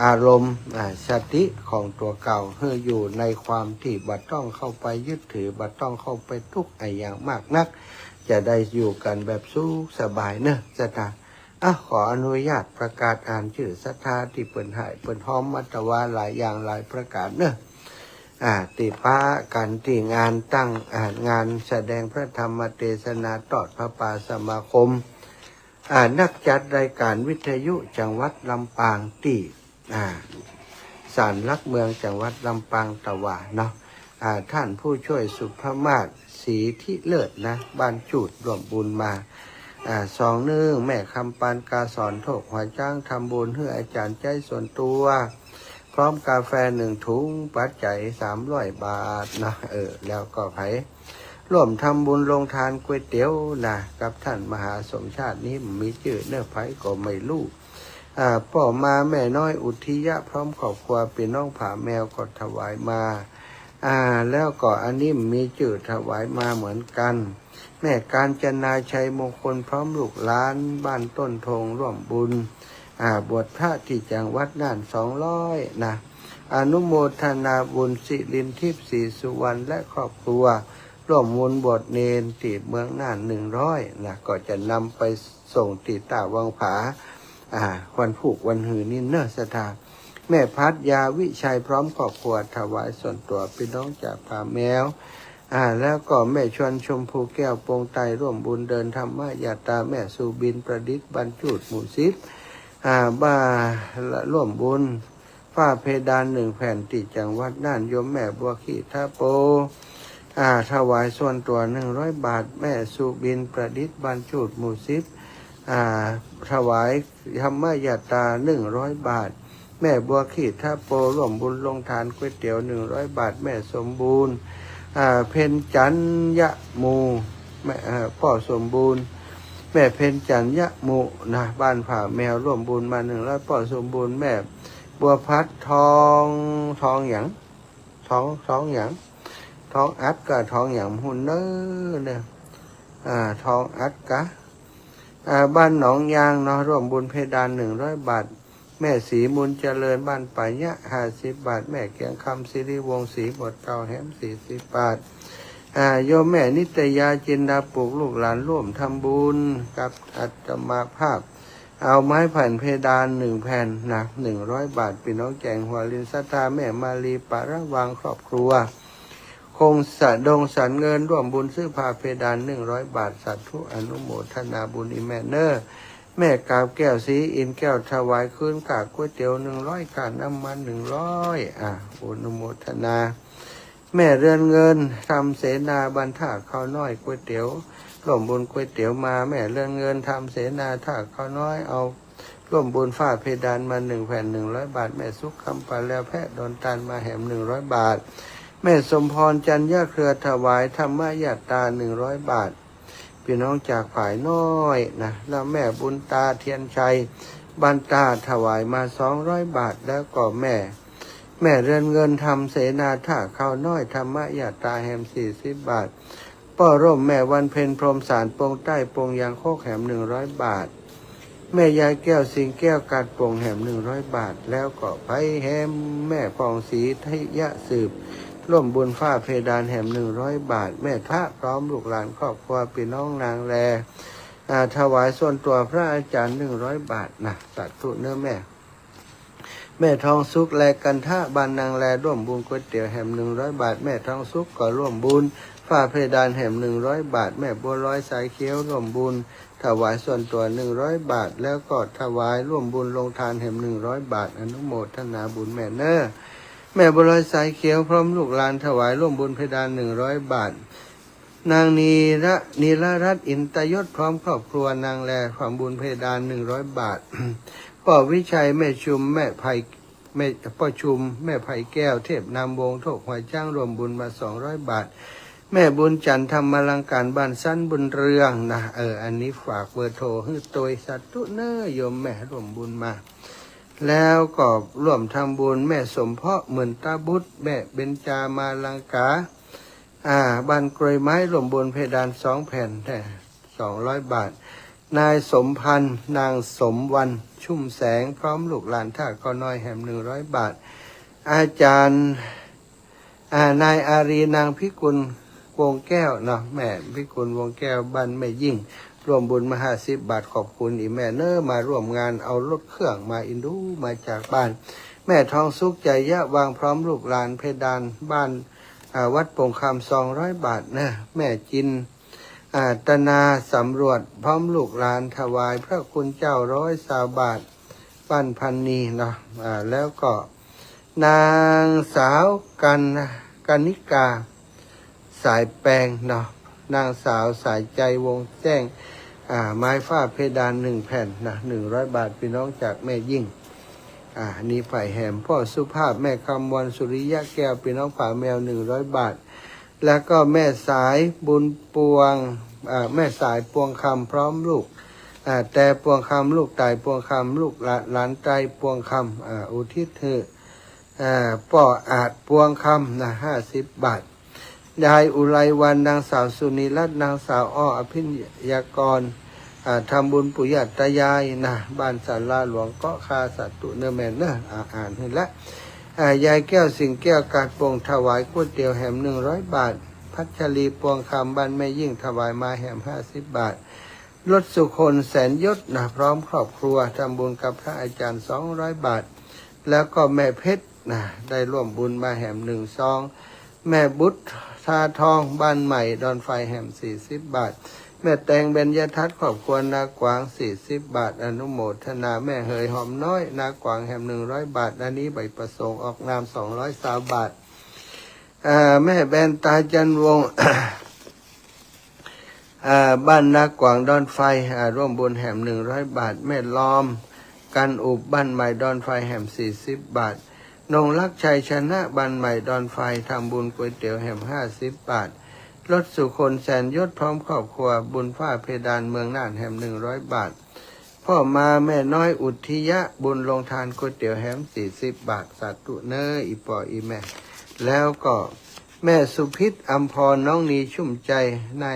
อารมณ์ อ่า สติของตั๋วเก่า หื้ออยู่ในความตี้บ่ต้องเข้าไปยึดถือ บ่ต้องเข้าไปตุ๊กข์อะหยังมากนัก จะได้อยู่กั๋นแบบสุขสบายเนาะศรัทธา อ่ะ ขออนุญาตประกาศอ่านจื้อศรัทธาตี้เปิ้นไห้เปิ้นฮ้อมมาตะวาหลายอย่างหลายประก๋านเนาะ อ่า ตี้ปะกั๋นตี้งานตั้ง อ่า งานแสดงพระธรรมเตสนาตอดผ้าป่าสมาคม อ่า นักจัดรายก๋านวิทยุจังหวัดลำปางตี้ อ่า ศาลหลักเมืองจังหวัดลำปางตะวาเนาะ อ่า ต้านผู้ช่วยสุภมาศ ศรีทิเลิศนะ บ้านจูด ร่วมบุญมา อ่า ซองนึ่ง แม่คำปานกาสอน โทกหัวจ๊าง ทำบุญหื้ออาจ๋ารย์ใจ๊ส่วนตั๋ว พร้อมกาแฟหนึ่งถุง ปัจจัยสามร้อยบาทนะ เออ แล้วก็ใผร่วมทำบุญโฮงตานก๋วยเตี๋ยวนะ กับต้านมหาสมชาตินี้ บ่มีจื้อเนาะ ใผก็ไม่ฮู้ อ่า ป้อมาแม่น้อยอุทิยะ พร้อมครอบครัว ปี้น้องผาแมวก็ถวายมา อ่า แล้วก็อันนี้บ่มีจื้อถวายมาเหมือนกั๋น แม่กาญจนาชัยมงคล พร้อมลูกหลานบ้านต้นธง ร่วมบุญ อ่า บวชพระตี้จังหวัดน่าน สองร้อยนะ อนุโมทนาบุญ สิรินทิพย์ ศรีสุวรรณ และครอบครัว ร่วมบุญบวชเณรตี้เมืองน่าน หนึ่งร้อยนะ ก็จะนำไปส่งตี้ต้าวังผา อ่า วันพูกวันหื้อนี้เนาะศรัทธา แม่พัดยาวิชัย พร้อมครอบครัว ถวายส่วนตั๋ว ปี้น้องจากผาแมว อ่า แล้วก็แม่ชวนชมพูแก้ว ปงไต ร่วมบุญเดินธรรมยาตรา แม่สุบินประดิษฐ์ บ้านจูด หมู่สิบ อ่า บ้า ร่วมบุญ ฝ้าเพดานหนึ่งแผ่นตี้จังหวัดน่าน โยมแม่บัวขีทะโป อ่า ถวายส่วนตั๋วหนึ่งร้อยบาท แม่สุบินประดิษฐ์ บ้านจูด หมู่สิบ อ่า ถวายธรรมยาตราหนึ่งร้อยบาท แม่บัวขีทะโป ร่วมบุญโฮงตานก๋วยเตี๋ยวหนึ่งร้อยบาท แม่สมบูรณ์ อ่า เพ็ญจันยะมู แม่ เอ่อ ป้อสมบูรณ์ แม่เพ็ญจันยะมูนะ บ้านผาแมว ร่วมบุญมาหนึ่งร้อย ป้อสมบูรณ์ แม่บัวพัด ทอง ทองหยัง ทอง ทองหยัง ทองอัดกะทองหยังบ่ฮู้เน่อเนี่ย อ่า ทองอัดกะ อ่า บ้านหนองยางเนาะ ร่วมบุญเพดานหนึ่งร้อยบาท แม่ศรีมูลเจริญ บ้านป่ายะ ห้าสิบบาท แม่เกียงคำ สิริวงศ์ ศรีบทเก่าแหม สี่สิบบาท อ่า โยมแม่นิตยา จินดาปุก ลูกหลานร่วมทำบุญกับอาตมาภาพ เอาไม้แผ่นเพดานหนึ่งแผ่นนะ หนึ่งร้อยบาท ปี้น้องแจ้งหัวลินศรัทธา แม่มาลี ปะระวาง ครอบครัว คงสะดงสันเงิน ร่วมบุญซื้อผ้าเพดานหนึ่งร้อยบาท สาธุอนุโมทนาบุญอีแม่เน่อ แม่กาบแก้ว ศรีอินทร์แก้ว ถวายคืนค่าก๋วยเตี๋ยวหนึ่งร้อย ค่าน้ำมันหนึ่งร้อย อ่ะ อนุโมทนา แม่เรือนเงิน ทำเสนา บ้านท่าข้าวน้อย ก๋วยเตี๋ยว ร่วมบุญก๋วยเตี๋ยวมา แม่เรือนเงิน ทำเสนา ท่าข้าวน้อย เอา ร่วมบุญฝ้าเพดานมาหนึ่งแผ่น หนึ่งร้อยบาท แม่สุขคำ ปาแลวแพะ ดอนตาล มาแหมหนึ่งร้อยบาท แม่สมพร จันยะเครือ ถวายธรรมยาตราหนึ่งร้อยบาท ปี้น้องจากผาน้อยนะ แล้วแม่บุญตา เทียนชัย บ้านตาด ถวายมาสองร้อยบาท แล้วก็แม่ แม่เรือนเงิน ทำเสนา ท่าข้าวน้อย ธรรมยาตราแหมสี่สิบบาท ป้อร่ม แม่วันเพ็ญ พรหมสาร ปงใต้ ปงยางคก แหมหนึ่งร้อยบาท แม่ยายแก้ว สิงแก้ว กาดป่ง แหมหนึ่งร้อยบาท แล้วก็ไปแหมแม่ผ่องศรี ทิยะสืบ ร่วมบุญฝ้าเพดานแหมหนึ่งร้อยบาท แม่ทะพร้อมลูกหลานครอบครัว ปี้น้องนางแล อ่า ถวายส่วนตั๋วพระอาจ๋ารย์หนึ่งร้อยบาทนะ สาธุเน่อแม่ แม่ทองสุข แลกันทะ บ้านนางแล ร่วมบุญก๋วยเตี๋ยวแหมหนึ่งร้อยบาท แม่ทองสุขก็ร่วมบุญฝ้าเพดานแหมหนึ่งร้อยบาท แม่บัวลอย สายเขียว ร่วมบุญถวายส่วนตั๋วหนึ่งร้อยบาท แล้วก็ถวายร่วมบุญโฮงตานแหมหนึ่งร้อยบาท อนุโมทนาบุญแม่เน่อ แม่บัวลอย สายเขียว พร้อมลูกหลานถวายร่วมบุญเพดานหนึ่งร้อยบาท นางนีระ นีรรัตน์ อินตยศ พร้อมครอบครัว นางแล ร่วมบุญเพดานหนึ่งร้อยบาท ป้อวิชัย แม่ชุม แม่ไพ แม่ ป้อชุม แม่ไพแก้ว เทพนามวงศ์ โทกหัวจ๊าง ร่วมบุญมาสองร้อยบาท แม่บุญจันทร์ ธรรมาลังการ บ้านสันบุญเรืองนะ เออ อันนี้ฝากเบอร์โทรหื้อตวย สาธุเน่อโยมแม่ร่วมบุญมา แล้วก็ร่วมทำบุญแม่สมเพาะ หมื่นตาบุตร แม่เบญจามาลังกา อ่า บ้านกรวยไม้ ร่วมบุญเพดานสองแผ่น แท้ สองร้อยบาท นายสมพันธ์ นางสมวรรณ ชุ่มแสง พร้อมลูกหลานท่าข้าวน้อยแหมหนึ่งร้อยบาท อาจ๋ารย์ อ่า นายอารี นางพิกุล กุ วงศ์แก้วเนาะ แม่พิกุลวงศ์แก้ว บ้านแม่ยิ่ง ร่วมบุญมาห้าสิบบาท ขอบคุณอีแม่เน้อ มาร่วมงาน เอารถเครื่องมา เอ็นดูมาจากบ้าน แม่ทองสุข ใจยะวัง พร้อมลูกหลาน เพดานบ้าน อ่า วัดโป่งคำ สองร้อยบาทนะ แม่จิน อ่า ตนาสำรวจ พร้อมลูกหลาน ถวายพระคุณเจ้า ร้อยซาวบาท บ้านพันนีเนาะ อ่า แล้วก็นางสาวกัน กนิกา สายแปงเนาะ นางสาวสายใจ วงศ์แจ้ง อ่า ไม้ฝ้าเพดานหนึ่งแผ่นนะ หนึ่งร้อยบาท พี่น้องจากแม่ยิ่ง อ่า อันนี้ไปแหม ป้อสุภาพ แม่คำวัน สุริยะแก้ว พี่น้องผาแมว หนึ่งร้อยบาท แล้วก็แม่สายบุญปวง อ่า แม่สายปวงคำ พร้อมลูก อ่า แต่ปวงคำ ลูกต๋ายปวงคำ ลูกหลาน หลานไตรปวงคำ อ่า อุทิศหื้อ อ่า ป้ออาจปวงคำนะ ห้าสิบบาท ยายอุไรวรรณ นางสาวสุนีรัตน์ นางสาว อ้อ อภิญญากร อ่า ทำบุญปู่ย่าตายายนะ บ้านศาลาหลวงเกาะคา สาธุเน้อแม่เน้อ อ่า อ่านหื้อละ อ่า ยายแก้ว สิงห์แก้ว กาดโป่ง ถวายก๋วยเตี๋ยวแหม หนึ่งร้อยบาท พัชรี ปวงคำ บ้านแม่ยิ่ง ถวายมาแหม ห้าสิบบาท รถสุคน แสนยศนะ พร้อมครอบครัว ทำบุญกับพระอาจารย์ สองร้อยบาท แล้วก็แม่เพชรนะ ได้ร่วมบุญมาแหม หนึ่งซอง แม่บุตรทาทอง บ้านใหม่ดอนไฟ แหม สี่สิบบาท แม่แตง เบญจทัศน์ ครอบครัว นากวาง สี่สิบบาท อนุโมทนา แม่เหย หอมน้อย นากวาง แหม หนึ่งร้อยบาท อันนี้ใบประสงค์ออกนาม สองร้อยซาวบาท อ่า แม่แบนตา จันทร์วงศ์ อ่า บ้านนากวางดอนไฟ อ่า ร่วมบุญแหม หนึ่งร้อยบาท แม่ลอม กันอุบ บ้านใหม่ดอนไฟ แหม สี่สิบบาท นงรัก ชัยชนะ บ้านใหม่ดอนไฟ ทำบุญก๋วยเตี๋ยวแหม ห้าสิบบาท รถสุคน แสนยศ พร้อมครอบครัว บุญฝ้าเพดาน เมืองน่าน แหม หนึ่งร้อยบาท ป้อมา แม่น้อย อุทิยะ บุญโฮงทานก๋วยเตี๋ยวแหม สี่สิบบาท สาธุเน้อ อีป้ออีแม่ แล้วก็แม่สุพิษ อำพร น้องนี ชุ่มใจ ใน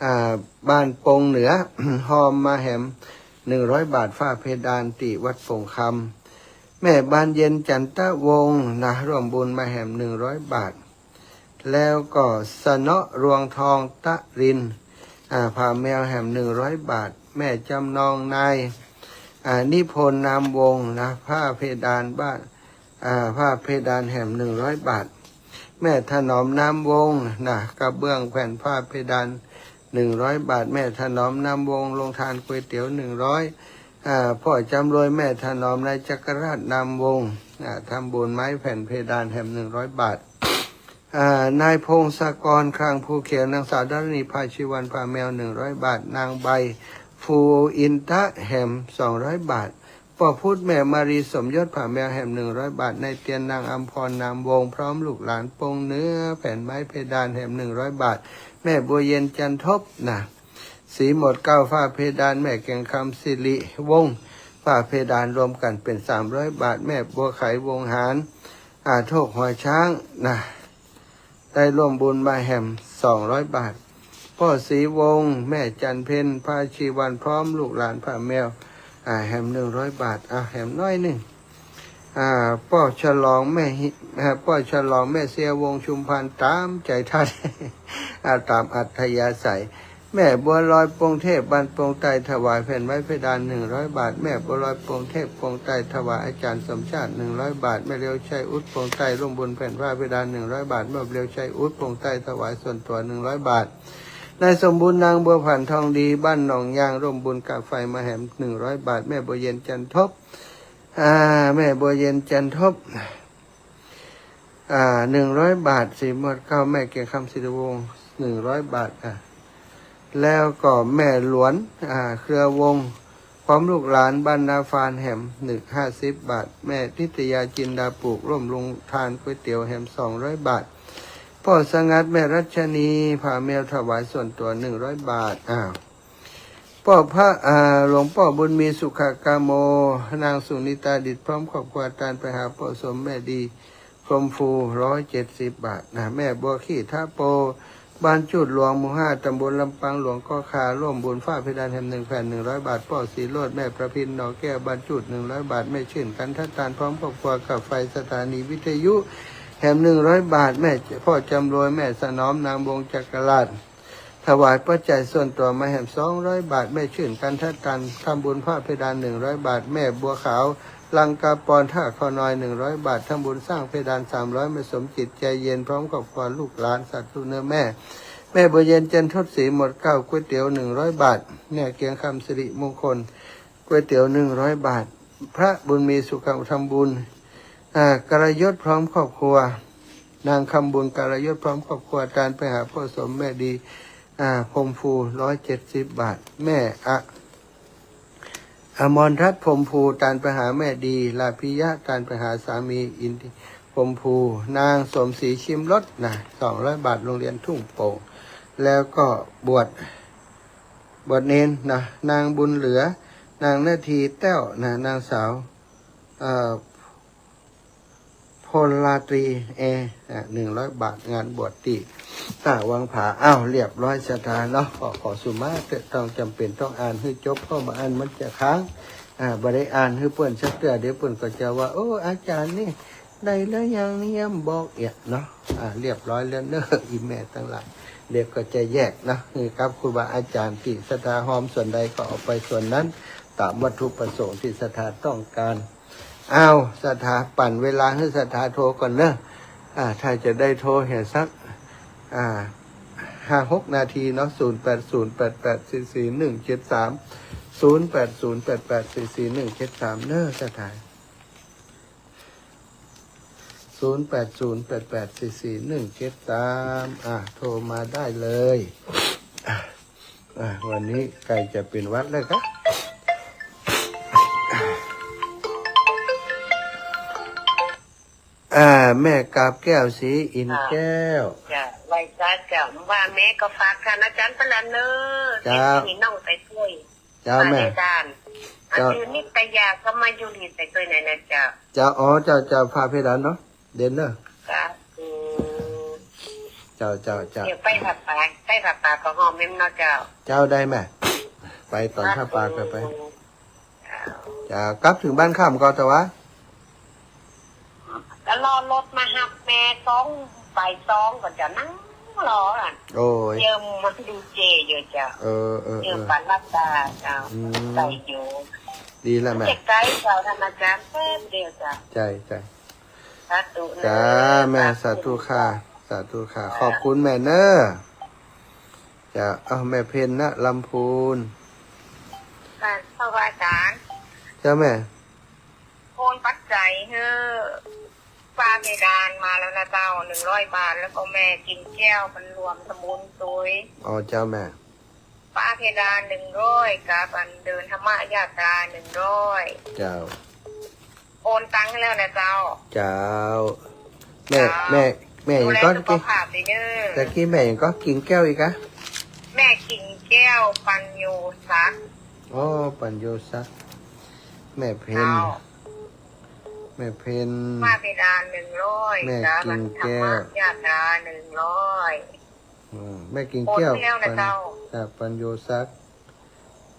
อ่า บ้านปงเหนือ ฮอมมาแหม หนึ่งร้อยบาท ฝ้าเพดาน ตี้วัดโป่งคำ แม่บานเย็น จันทวงศ์นะ ร่วมบุญมาแหม หนึ่งร้อยบาท แล้วก็สนอ รวงทอง ตะริน อ่า ผาแมว แหม หนึ่งร้อยบาท แม่จำนอง นาย อ่า นิพนธ์ นามวงศ์นะ ฝ้าเพดานบ้าน อ่า ฝ้าเพดานแหม หนึ่งร้อยบาท แม่ถนอม นามวงศ์นะ กระเบื้องแผ่นฝ้าเพดาน หนึ่งร้อยบาท แม่ถนอม นามวงศ์ โฮงทานก๋วยเตี๋ยว หนึ่งร้อย อ่า ป้อจำรวย แม่ถนอม นายจักรราช นามวงศ์ อ่า ทำบุญไม้แผ่นเพดานแหม หนึ่งร้อยบาท อ่า นายพงศกร คลังภูเขียว นางสาวดารณี พาชีวัน ผาแมว หนึ่งร้อยบาท นางใบ ภูอินทะ แหม สองร้อยบาท ป้อพุทธ แม่มารี สมยศ ผาแมว แหม หนึ่งร้อยบาท นายเตียน นางอำพร นามวงศ์ พร้อมลูกหลาน ปงเหนือ แผ่นไม้เพดานแหม หนึ่งร้อยบาท แม่บัวเย็น จันทบนะ สีหมดเกล้า ฝ้าเพดาน แม่เกียงคำ สิริวงศ์ ฝ้าเพดาน รวมกั๋นเป๋น สามร้อยบาท แม่บัวไข วงหาร อ่า โทกหัวช้างนะ ได้ร่วมบุญมาแหม สองร้อยบาท ป้อศรีวงศ์ แม่จันเพ็ญ พาชีวัน พร้อมลูกหลาน ผาแมว อ่า แหม หนึ่งร้อยบาท อ่า แหมน้อยนึ่ง อ่า ป้อฉลอง แม่ฮิ อ่า ป้อฉลอง แม่เสียวงศ์ ชุมพาน ต๋ามใจ๋ท่าน อ่า ต๋ามอัธยาศัย แม่บัวลอย ปงเทพ บ้านปงใต้ ถวายแผ่นไม้เพดาน หนึ่งร้อยบาท แม่บัวลอย ปงเทพ ปงใต้ ถวายอาจ๋ารย์สมชาติ หนึ่งร้อยบาท แม่เลียวชัย อุด ปงใต้ ร่วมบุญแผ่นฝ้าเพดาน หนึ่งร้อยบาท แม่เลียวชัย อุด ปงใต้ ถวายส่วนตั๋ว หนึ่งร้อยบาท นายสมบูรณ์ นางบัวผัน ทองดี บ้านหนองยาง ร่วมบุญกาไฟมาแหม หนึ่งร้อยบาท แม่บัวเย็น จันทบ อ่า แม่บัวเย็น จันทบ อ่า หนึ่งร้อยบาท สีหมดเกล้า แม่เกียงคำ สิริวงศ์ หนึ่งร้อยบาท อ่ะ แล้วก็แม่หลวน อ่า เครือวงศ์ พร้อมลูกหลาน บ้านนาฟาน แหม หนึ่ง ห้าสิบบาท แม่ทิตยา จินดาปลูก ร่วมโฮงทานก๋วยเตี๋ยวแหม สองร้อยบาท ป้อสงัด แม่รัชนี ผาแมว ถวายส่วนตั๋ว หนึ่งร้อยบาท อ้าว ป้อพระ อ่า หลวงป้อบุญมี สุขกาโม นางสุนิตา ดิษ พร้อมครอบครัว ตานไปหาป้อสม แม่ดี พรหมภู ร้อยเจ็ดสิบบาท นะ แม่บัวขี้ทะโป บ้านจูดหลวง หมู่ห้า ตำบลลำปางหลวง เกาะคา ร่วมบุญฝ้าเพดานแหม หนึ่งแผ่น หนึ่งร้อยบาท ป้อศรีโรจน์ แม่ประพิน หนองแก้ว บ้านจูด หนึ่งร้อยบาท แม่ชื่น ขันธตาน พร้อมครอบครัว กาไฟ สถานีวิทยุ แหมหนึ่งร้อยบาท แม่พ่อจำรวย แม่สนอม นางวงศ์จักราช ถวายปัจจัยส่วนตัวมาแหมสองร้อยบาท แม่ชื่น กันทตัน ทำบุญฝ้าเพดานหนึ่งร้อยบาท แม่บัวขาว ลังกาปอน ท่าข้าวน้อย หนึ่งร้อยบาท ทำบุญสร้างเพดานสามร้อย แม่สมจิต ใจเย็น พร้อมครอบครัวลูกหลาน สาธุเน้อแม่ แม่บัวเย็น จันทศรี หมดเกล้า ก๋วยเตี๋ยวหนึ่งร้อยบาท แม่เกียงคำ สิริมงคล ก๋วยเตี๋ยวหนึ่งร้อยบาท พระบุญมี สุขคำ ทำบุญ อ่า กรยศ พร้อมครอบครัว นางคำบุญ กรยศ พร้อมครอบครัว ตานไปหาพ่อสม แม่ดี อ่า พรหมภู ร้อยเจ็ดสิบบาท แม่อะ อมรรัตน์ พรหมภู ตานไปหาแม่ดี ลาพิยะ ตานไปหาสามี อินทิ พรหมภู นางสมศรี ชิมรส นะ สองร้อยบาท โรงเรียนทุ่งโป่ง แล้วก็บวช บวชเณรนะ นางบุญเหลือ นางนาทีแต้วนะ นางสาว เอ่อ พลราตรี แอร์ อ่ะ หนึ่งร้อยบาท งานบวชตี้ท่าวังผา อ้าว เรียบร้อย ศรัทธาเนาะ ขอ ขอสุมาเถอะ ต้องจำเป็นต้องอ่านหื้อจบ เพราะบ่อ่านมันจะค้าง อ่า บ่ได้อ่านหื้อเปิ้นสักเตื้อ เดี๋ยวเปิ้นก็จะว่า โอ้ อาจารย์นี่ ได้แล้วยังเนี่ย บอกเอียดเนาะ อ่า เรียบร้อยแล้วเนอะ อีแม่ตังหลาย เดี๋ยวก็จะแยกเนาะ นี่ครับ ครูบาอาจารย์ตี้ศรัทธาฮอมส่วนใดก็เอาไปส่วนนั้น ตามวัตถุประสงค์ที่ศรัทธาต้องการ อ้าว ศรัทธาปั่นเวลาหื้อศรัทธาโทรก่อนเนอะ อ่า ถ้าจะได้โทรเหียสัก อ่า ห้าหกนาทีเนาะ ศูนย์แปดศูนย์แปดแปดสี่สี่หนึ่งเจ็ดสาม ศูนย์แปดศูนย์แปดแปดสี่สี่หนึ่งเจ็ดสาม เนอะ ศรัทธา ศูนย์แปดศูนย์แปดแปดสี่สี่หนึ่งเจ็ดสาม อ่ะ โทรมาได้เลย อ่ะ อ่ะ วันนี้ใกล้จะเป๋นหวัดแล้วครับ อ่า แม่กาบแก้ว ศรีอินทร์แก้ว เจ้า ไหว้สาเจ้า ว่าแม่ก็ฝากท่านอาจารย์ไปละเนอะ เจ้า เด็กที่น้องไปช่วย เจ้าแม่ บ้านในด้าน เจ้า อาจือนิตยาก็มาอยู่นี่แต่เกยไหนนะเจ้า เจ้า อ๋อ เจ้า เจ้า ฝ้าเพดานเนาะ เด่นเนอะ ครับ อืม เจ้า เจ้า เจ้า เดี๋ยวไปผ้าป่า ไปผ้าป่าก็ฮอมแม่นเนาะเจ้า เจ้าได้แม่ ไปต๋อนผ้าป่าก็ไป ครับ เจ้า เจ้า กลับเถิงบ้านค่ำก่อนเถอะวะ ก็รอรถมาฮับแม่สอง บ่ายสองก่อนเจ้า นั่งรออ่ะ โอ้ย เจิมมาดูเจอยู่เจ้า เออ เออ เจิม เออ ปันรัตดาเจ้า อืม ใส่อยู่ ดีแล้วแม่ มันจะใกล้เจ้า ท่านอาจารย์ แป๊บเดียวเจ้า ใช่ ใช่ สาธุเนอะ จ้า แม่ สาธุ สาธุค่ะ สาธุค่ะ จ้า ขอบคุณแม่เนอะ จ้า เอ้า แม่เพ็ญนะ ลำพูน ค่ะ พระอาจารย์ เจ้าแม่ โอนปัจจัยหื้อฝ้าเพดานมาแล้วนะเจ้า หนึ่งร้อยบาท แล้วก็แม่กิ่งแก้ว มันรวมทำบุญตวย อ๋อ เจ้าแม่ ฝ้าเพดานหนึ่งร้อย กับอันเดินธรรมยาตราหนึ่งร้อย เจ้า โอนตังค์ให้แล้วนะเจ้า เจ้า แม่ เจ้า แม่ แม่หยังก็ ดูแลสุขภาพดีเด้อ ตะกี้แม่หยังก็ กิ่งแก้วอีกอะ แม่กิ่งแก้ว ปัญโยศักดิ์ อ๋อ ปัญโยศักดิ์ แม่เพ็ญ เจ้า แม่เพ็ญ ฝ้าเพดานหนึ่งร้อย แม่กิ่งแก้ว กับธรรมยาตราหนึ่งร้อย อืม แม่กิ่งแก้ว โอนไปแล้วนะเจ้า ปัญ จากปัญโยศักดิ์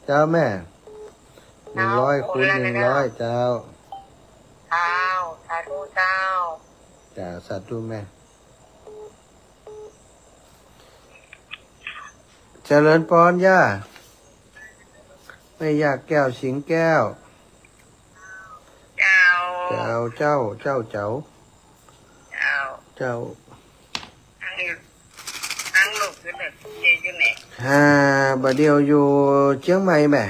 เจ้าแม่ เจ้า หนึ่งร้อยคูณหนึ่งร้อย โอนแล้วนะเจ้า เจ้า สาธุเจ้า จ้า สาธุแม่ เจริญพรย่า แม่ย่าแก้ว สิงห์แก้ว เจ้า เจ้า เจ้า เจ้า เจ้า เจ้า เจ้า อัง อังลูกอยู่ไหน อยู่ไหน อ่า บ่าเดี่ยวอยู่เจียงใหม่แม่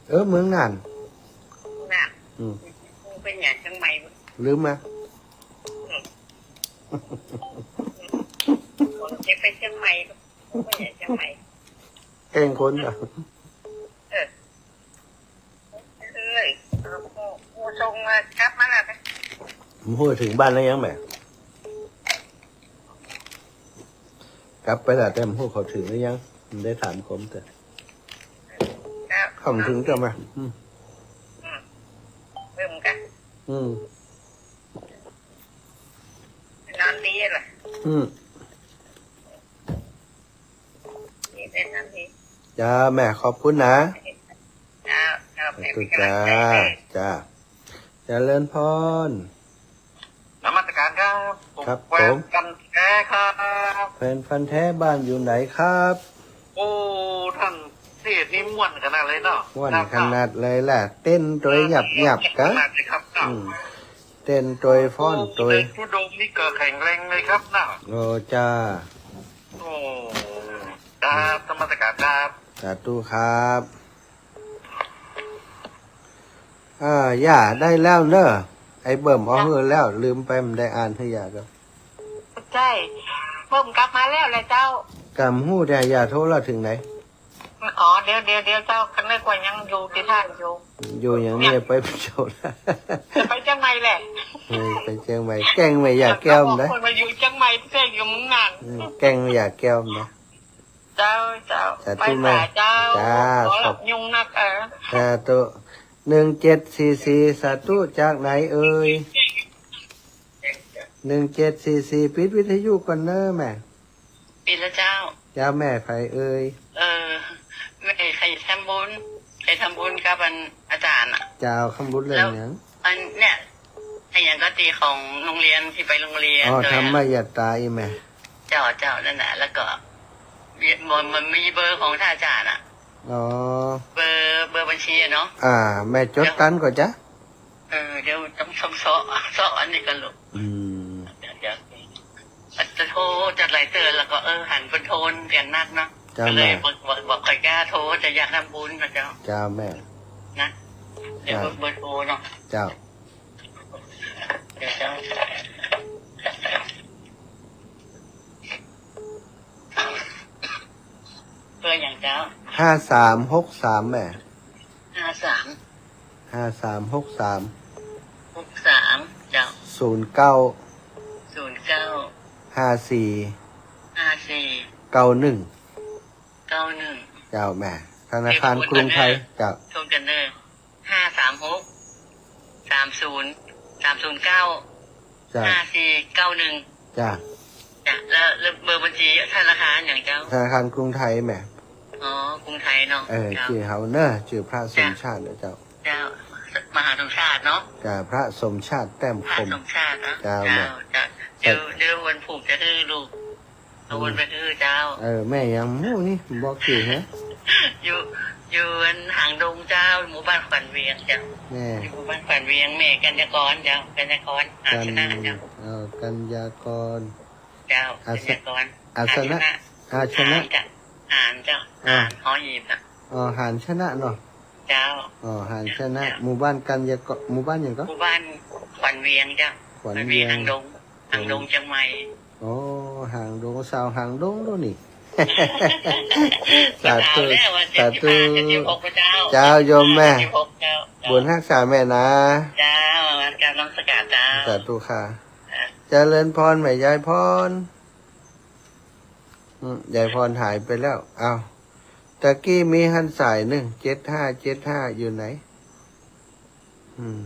เออ เมืองน่าน น่าน อืม เป็นอย่างเจียงใหม่ ลืมมา อืม คนจะไปเจียงใหม่ เป็นอย่างเจียงใหม่ แกล้งคนเหรอ เออ เอ้ย เอาผู้ ผู้ส่งมากลับมาแล้วนะ บ่ฮู้เถิงบ้านแล้วยังแม่ กลับไปแล้ว แต่บ่ฮู้เขาเถิงหรือยัง บ่ได้ถามคมเตื้อ ครับ เขาบ่เถิงเตื้อแม่ อืม อืม เบิ่งกัน อืม นอนดีเหรอ อืม นี่เป็นนอนดี จ้า แม่ขอบคุณนะ จ้า จ้า แม่เป็นกำลังใจให้ จ้า จ้า เจริญพร ครับผม แฟนพันธุ์แท้ครับ แฟนพันธุ์แท้บ้านอยู่ไหนครับ โอ้ ต้านเทศน์นี่ม่วนขนาดเลยเนาะ ม่วนขนาดเลยแหละ เต้นตวยหยับๆ กะ ขนาดเลยครับเนาะ อืม เต้นตวยฟ้อนตวย โอ้ เด็กผู้ดมนี่ก็แข็งแรงเลยครับเนาะ โอ้ จ้า โอ้ ครับ นมัสการครับ สาธุครับ อ่า ย่าได้แล้วเนอะ ไอ้เบิ่มเอาหื้อแล้ว ลืมไป บ่ได้อ่านหื้อย่าก็ ใจ้ เบิ่มกลับมาแล้วแหละเจ้า กำฮู้แต่ย่าโทรแล้วเถิงไหน อ๋อ เดี๋ยว เดี๋ยว เดี๋ยวเจ้า ก็นึกว่ายังอยู่ตี้ต้านอยู่ อยู่อย่างนี้ไปเจ้าละ จะไปเจียงใหม่แหละ เออ ไปเจียงใหม่ แกล้งแม่ย่าแก้วนะ คนมาอยู่เจียงใหม่ เสียอยู่เมืองน่าน อืม แกล้งแม่ย่าแก้วนะ เจ้า เจ้า สาธุ ไปสา แม่ เจ้า จ้า ขอหลับ ขอบ ยุงนัก เออ สาธุ หนึ่งเจ็ดสี่สี่ สาธุ จากไหนเอ่ย หนึ่งเจ็ดสี่สี่ ปิดวิทยุก่อนเนอะแม่ ปิดแล้วเจ้า เจ้า แม่ใผเอ่ย เออ แม่ใค่ทำบุญ ใค่ทำบุญกับอันอาจ๋ารย์อะ เจ้า ทำบุญเรื่องหยัง แล้วอันเนี่ย ไอ้หยังก็ตี้ของโฮงเฮียนตี้ไปโฮงเฮียน อ๋อ โดย ธรรมยัตตาอี้แม่ เจ้า เจ้า นั่นน่ะ แล้วก็ บ่ มันมีเบอร์ของต้านอาจ๋ารย์อะ อ๋อ เบอร์ เบอร์บัญชีอะเนาะ อ่า แม่จดตันก่อจ๊ะ เออ เดี๋ยวต้อง ต้องเซาะ เซาะอันนี้ก่อนลูก อืม เดี๋ยว เดี๋ยว จะโทรจะหลายเตื้อแล้วก็ เออ หันเปิ้นโทรเรียนนักเนาะ เจ้า ก็เลย แม่ บ่ บ่ บ่ค่อยกล้าโทร จะอยากทำบุญนะเจ้า เจ้า แม่ นะ เดี๋ยว เจ้า เบอร์โทรเนาะ เจ้า เดี๋ยวเจ้า เบอร์หยังเจ้า ห้าสามหกสาม แม่ ห้าสาม ห้าสามหกสาม หกสาม เจ้า ศูนย์เก้า ศูนย์เก้า ห้าสี่ ห้าสี่ เก้าหนึ่ง เก้าหนึ่ง เจ้า แม่ ธนาคารกรุงไทย เดี๋ยวทวนก่อนเนอะ เจ้า ทวนก่อนเนอะ ห้าสามหก สามศูนย์ สามศูนย์เก้า จ้ะ ห้าสี่เก้าหนึ่ง จ้ะ จ้ะ แล้ว แล้วเบอร์บัญชีธนาคารหยังเจ้า ธนาคารกรุงไทยแม่ อ๋อ กรุงไทยเนาะ เออ เจ้า จื้อเฮาเนอะ จื้อพระสมชาตินะเจ้า เจ้า มหาสมชาติเนาะ จ้ะ พระสมชาติแต้มคม พระสมชาติเนาะ เจ้า เจ้า แม่ เจ้า เดี๋ยว เดี๋ยววันพูกจะหื้อลูก เอาวันไปหื้อเจ้า เออ แม่หยังฮู้นี่ บอกจื้อฮะ อยู่ อยู่อันหางดงเจ้า หมู่บ้านขวัญเวียงเจ้า แม่ อยู่หมู่บ้านขวัญเวียง แม่กัญญากรเจ้า กัญญากร หาญชนะเจ้า เอ่อ กัญญากร เจ้า อาส- กัญญากร อาสนะ หาญชนะ หาญชนะ หาญเจ้า หาญเจ้า อ่า หาญ หอหีบเจ้า อ๋อ หาญชนะเนาะ เจ้า อ๋อ หาญชนะ เจ้า หมู่บ้านกัญญากร หมู่บ้านหยังก็ หมู่บ้านขวัญเวียงเจ้า ขวัญเวียง ขวัญเวียงหางดง หางดงเจียงใหม่ โอ้ หางดง สาวหางดงโดนี่ สาธุ สาธุ เจ้า เจ้าโยมแม่ เจ้า บุญฮักษาแม่นะ เจ้า กราบนมัสการเจ้า สาธุค่ะ เจริญพรแม่ยายพร อืม ยายพรหายไปแล้ว อ้าว ตะกี้มีหั้นสายนึ่ง เจ็ดห้าเจ็ดห้า อยู่ไหน อืม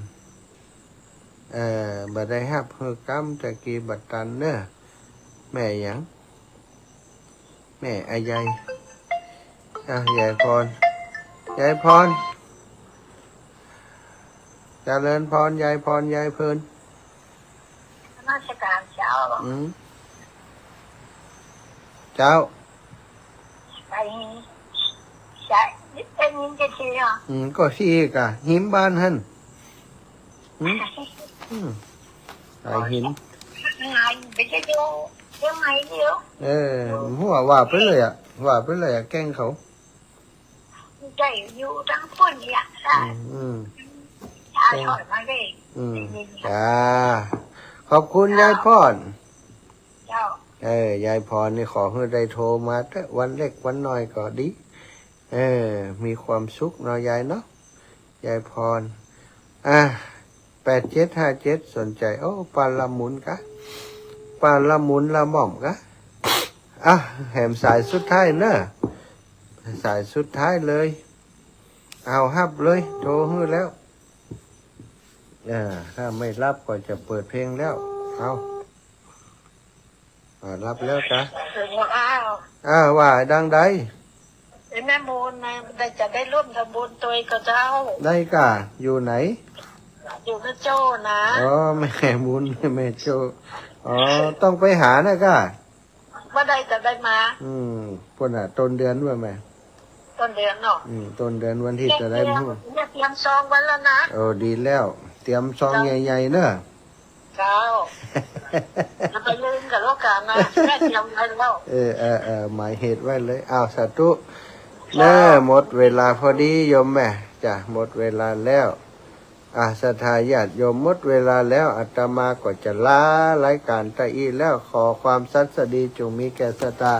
เอ่อ บ่ได้ฮับหื้อก้ำ ตะกี้บ่ตันเน้อ แม่หยัง แม่อะไย อ่ะ ยายพร ยายพร เจริญพร ยายพร ยายเพลิน นมัสการเจ้า อืม เจ้า ไป จะได้ยินจะทีอ่ะ อืม ก็ที่กะ หิมบ้านหั่น อืม อืม ไปหิน ไง ไปเที่ยวเชียงใหม่เดียว เออ หัวว่าไปเลยอะ ว่าไปเลยอะ แกล้งเขา ได้อยู่ตังพุ้นเนี่ย อืม อืม จ้า ถอยมาเลย อืม ได้ยิน จ้า ขอบคุณยายพร เจ้า เออ ยายพรนี่ขอหื้อได้โทรมาเต๊อะ วันเล็กวันน้อยก็ดี เออ มีความสุขเนาะยายเนาะ ยายพร อ่ะ แปดเจ็ดห้าเจ็ด สนใจ โอ้ ปานละมุนกะ ปานละมุนละหม่อมกะ อ่ะ แหมสายสุดท้ายเนอะ สายสุดท้ายเลย เอาฮับเลย โทรหื้อแล้ว อ่า ถ้าไม่รับก็จะเปิดเพลงแล้ว เอา อ่า รับแล้วกะ อ้าว อ่า ว่าดังใด ไอ้แม่มูลนะ ได้จะได้ร่วมทำบุญตวยกับเจ้า ได้กะ อยู่ไหน อยู่แม่โจ้นะ อ๋อ แม่มูล แม่โจ้ อ๋อ ต้องไปหานะก้า บ่ได้จะได้มา อืม ปุ้นน่ะ ต้นเดือนว่าแม่ ต้นเดือนเนาะ อืม ต้นเดือนวันตี้จะได้ เนี่ย ฮู้ เนี่ยเตรียมซองไว้แล้วนะ โอ้ ดีแล้ว เตรียมซอง เจ้า ใหญ่ๆ เนอะ เจ้า อย่าไปลืมกั๋นแล้วกั๋นนะ แม่เตรียมไว้แล้ว เออ เออ เออ หมายเหตุไว้เลย อ้าว สาธุ เจ้า เนอะ หมดเวลาพอดีโยมแม่ จ้ะ หมดเวลาแล้ว อ่ะ ศรัทธาญาติโยม หมดเวลาแล้ว อาตมาก็จะลารายการตะอี้แล้ว ขอความสันต์สดีจงมีแก่ศรัทธา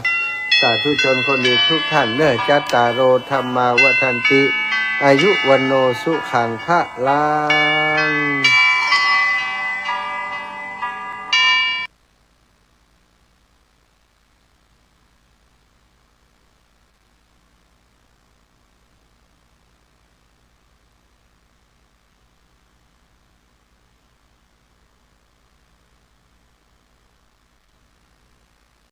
สาธุชนคนดีทุกท่านเนอะ จัตตาโร ธัมมา วัฑฒันติ อายุ วัณโณ สุขัง พะลัง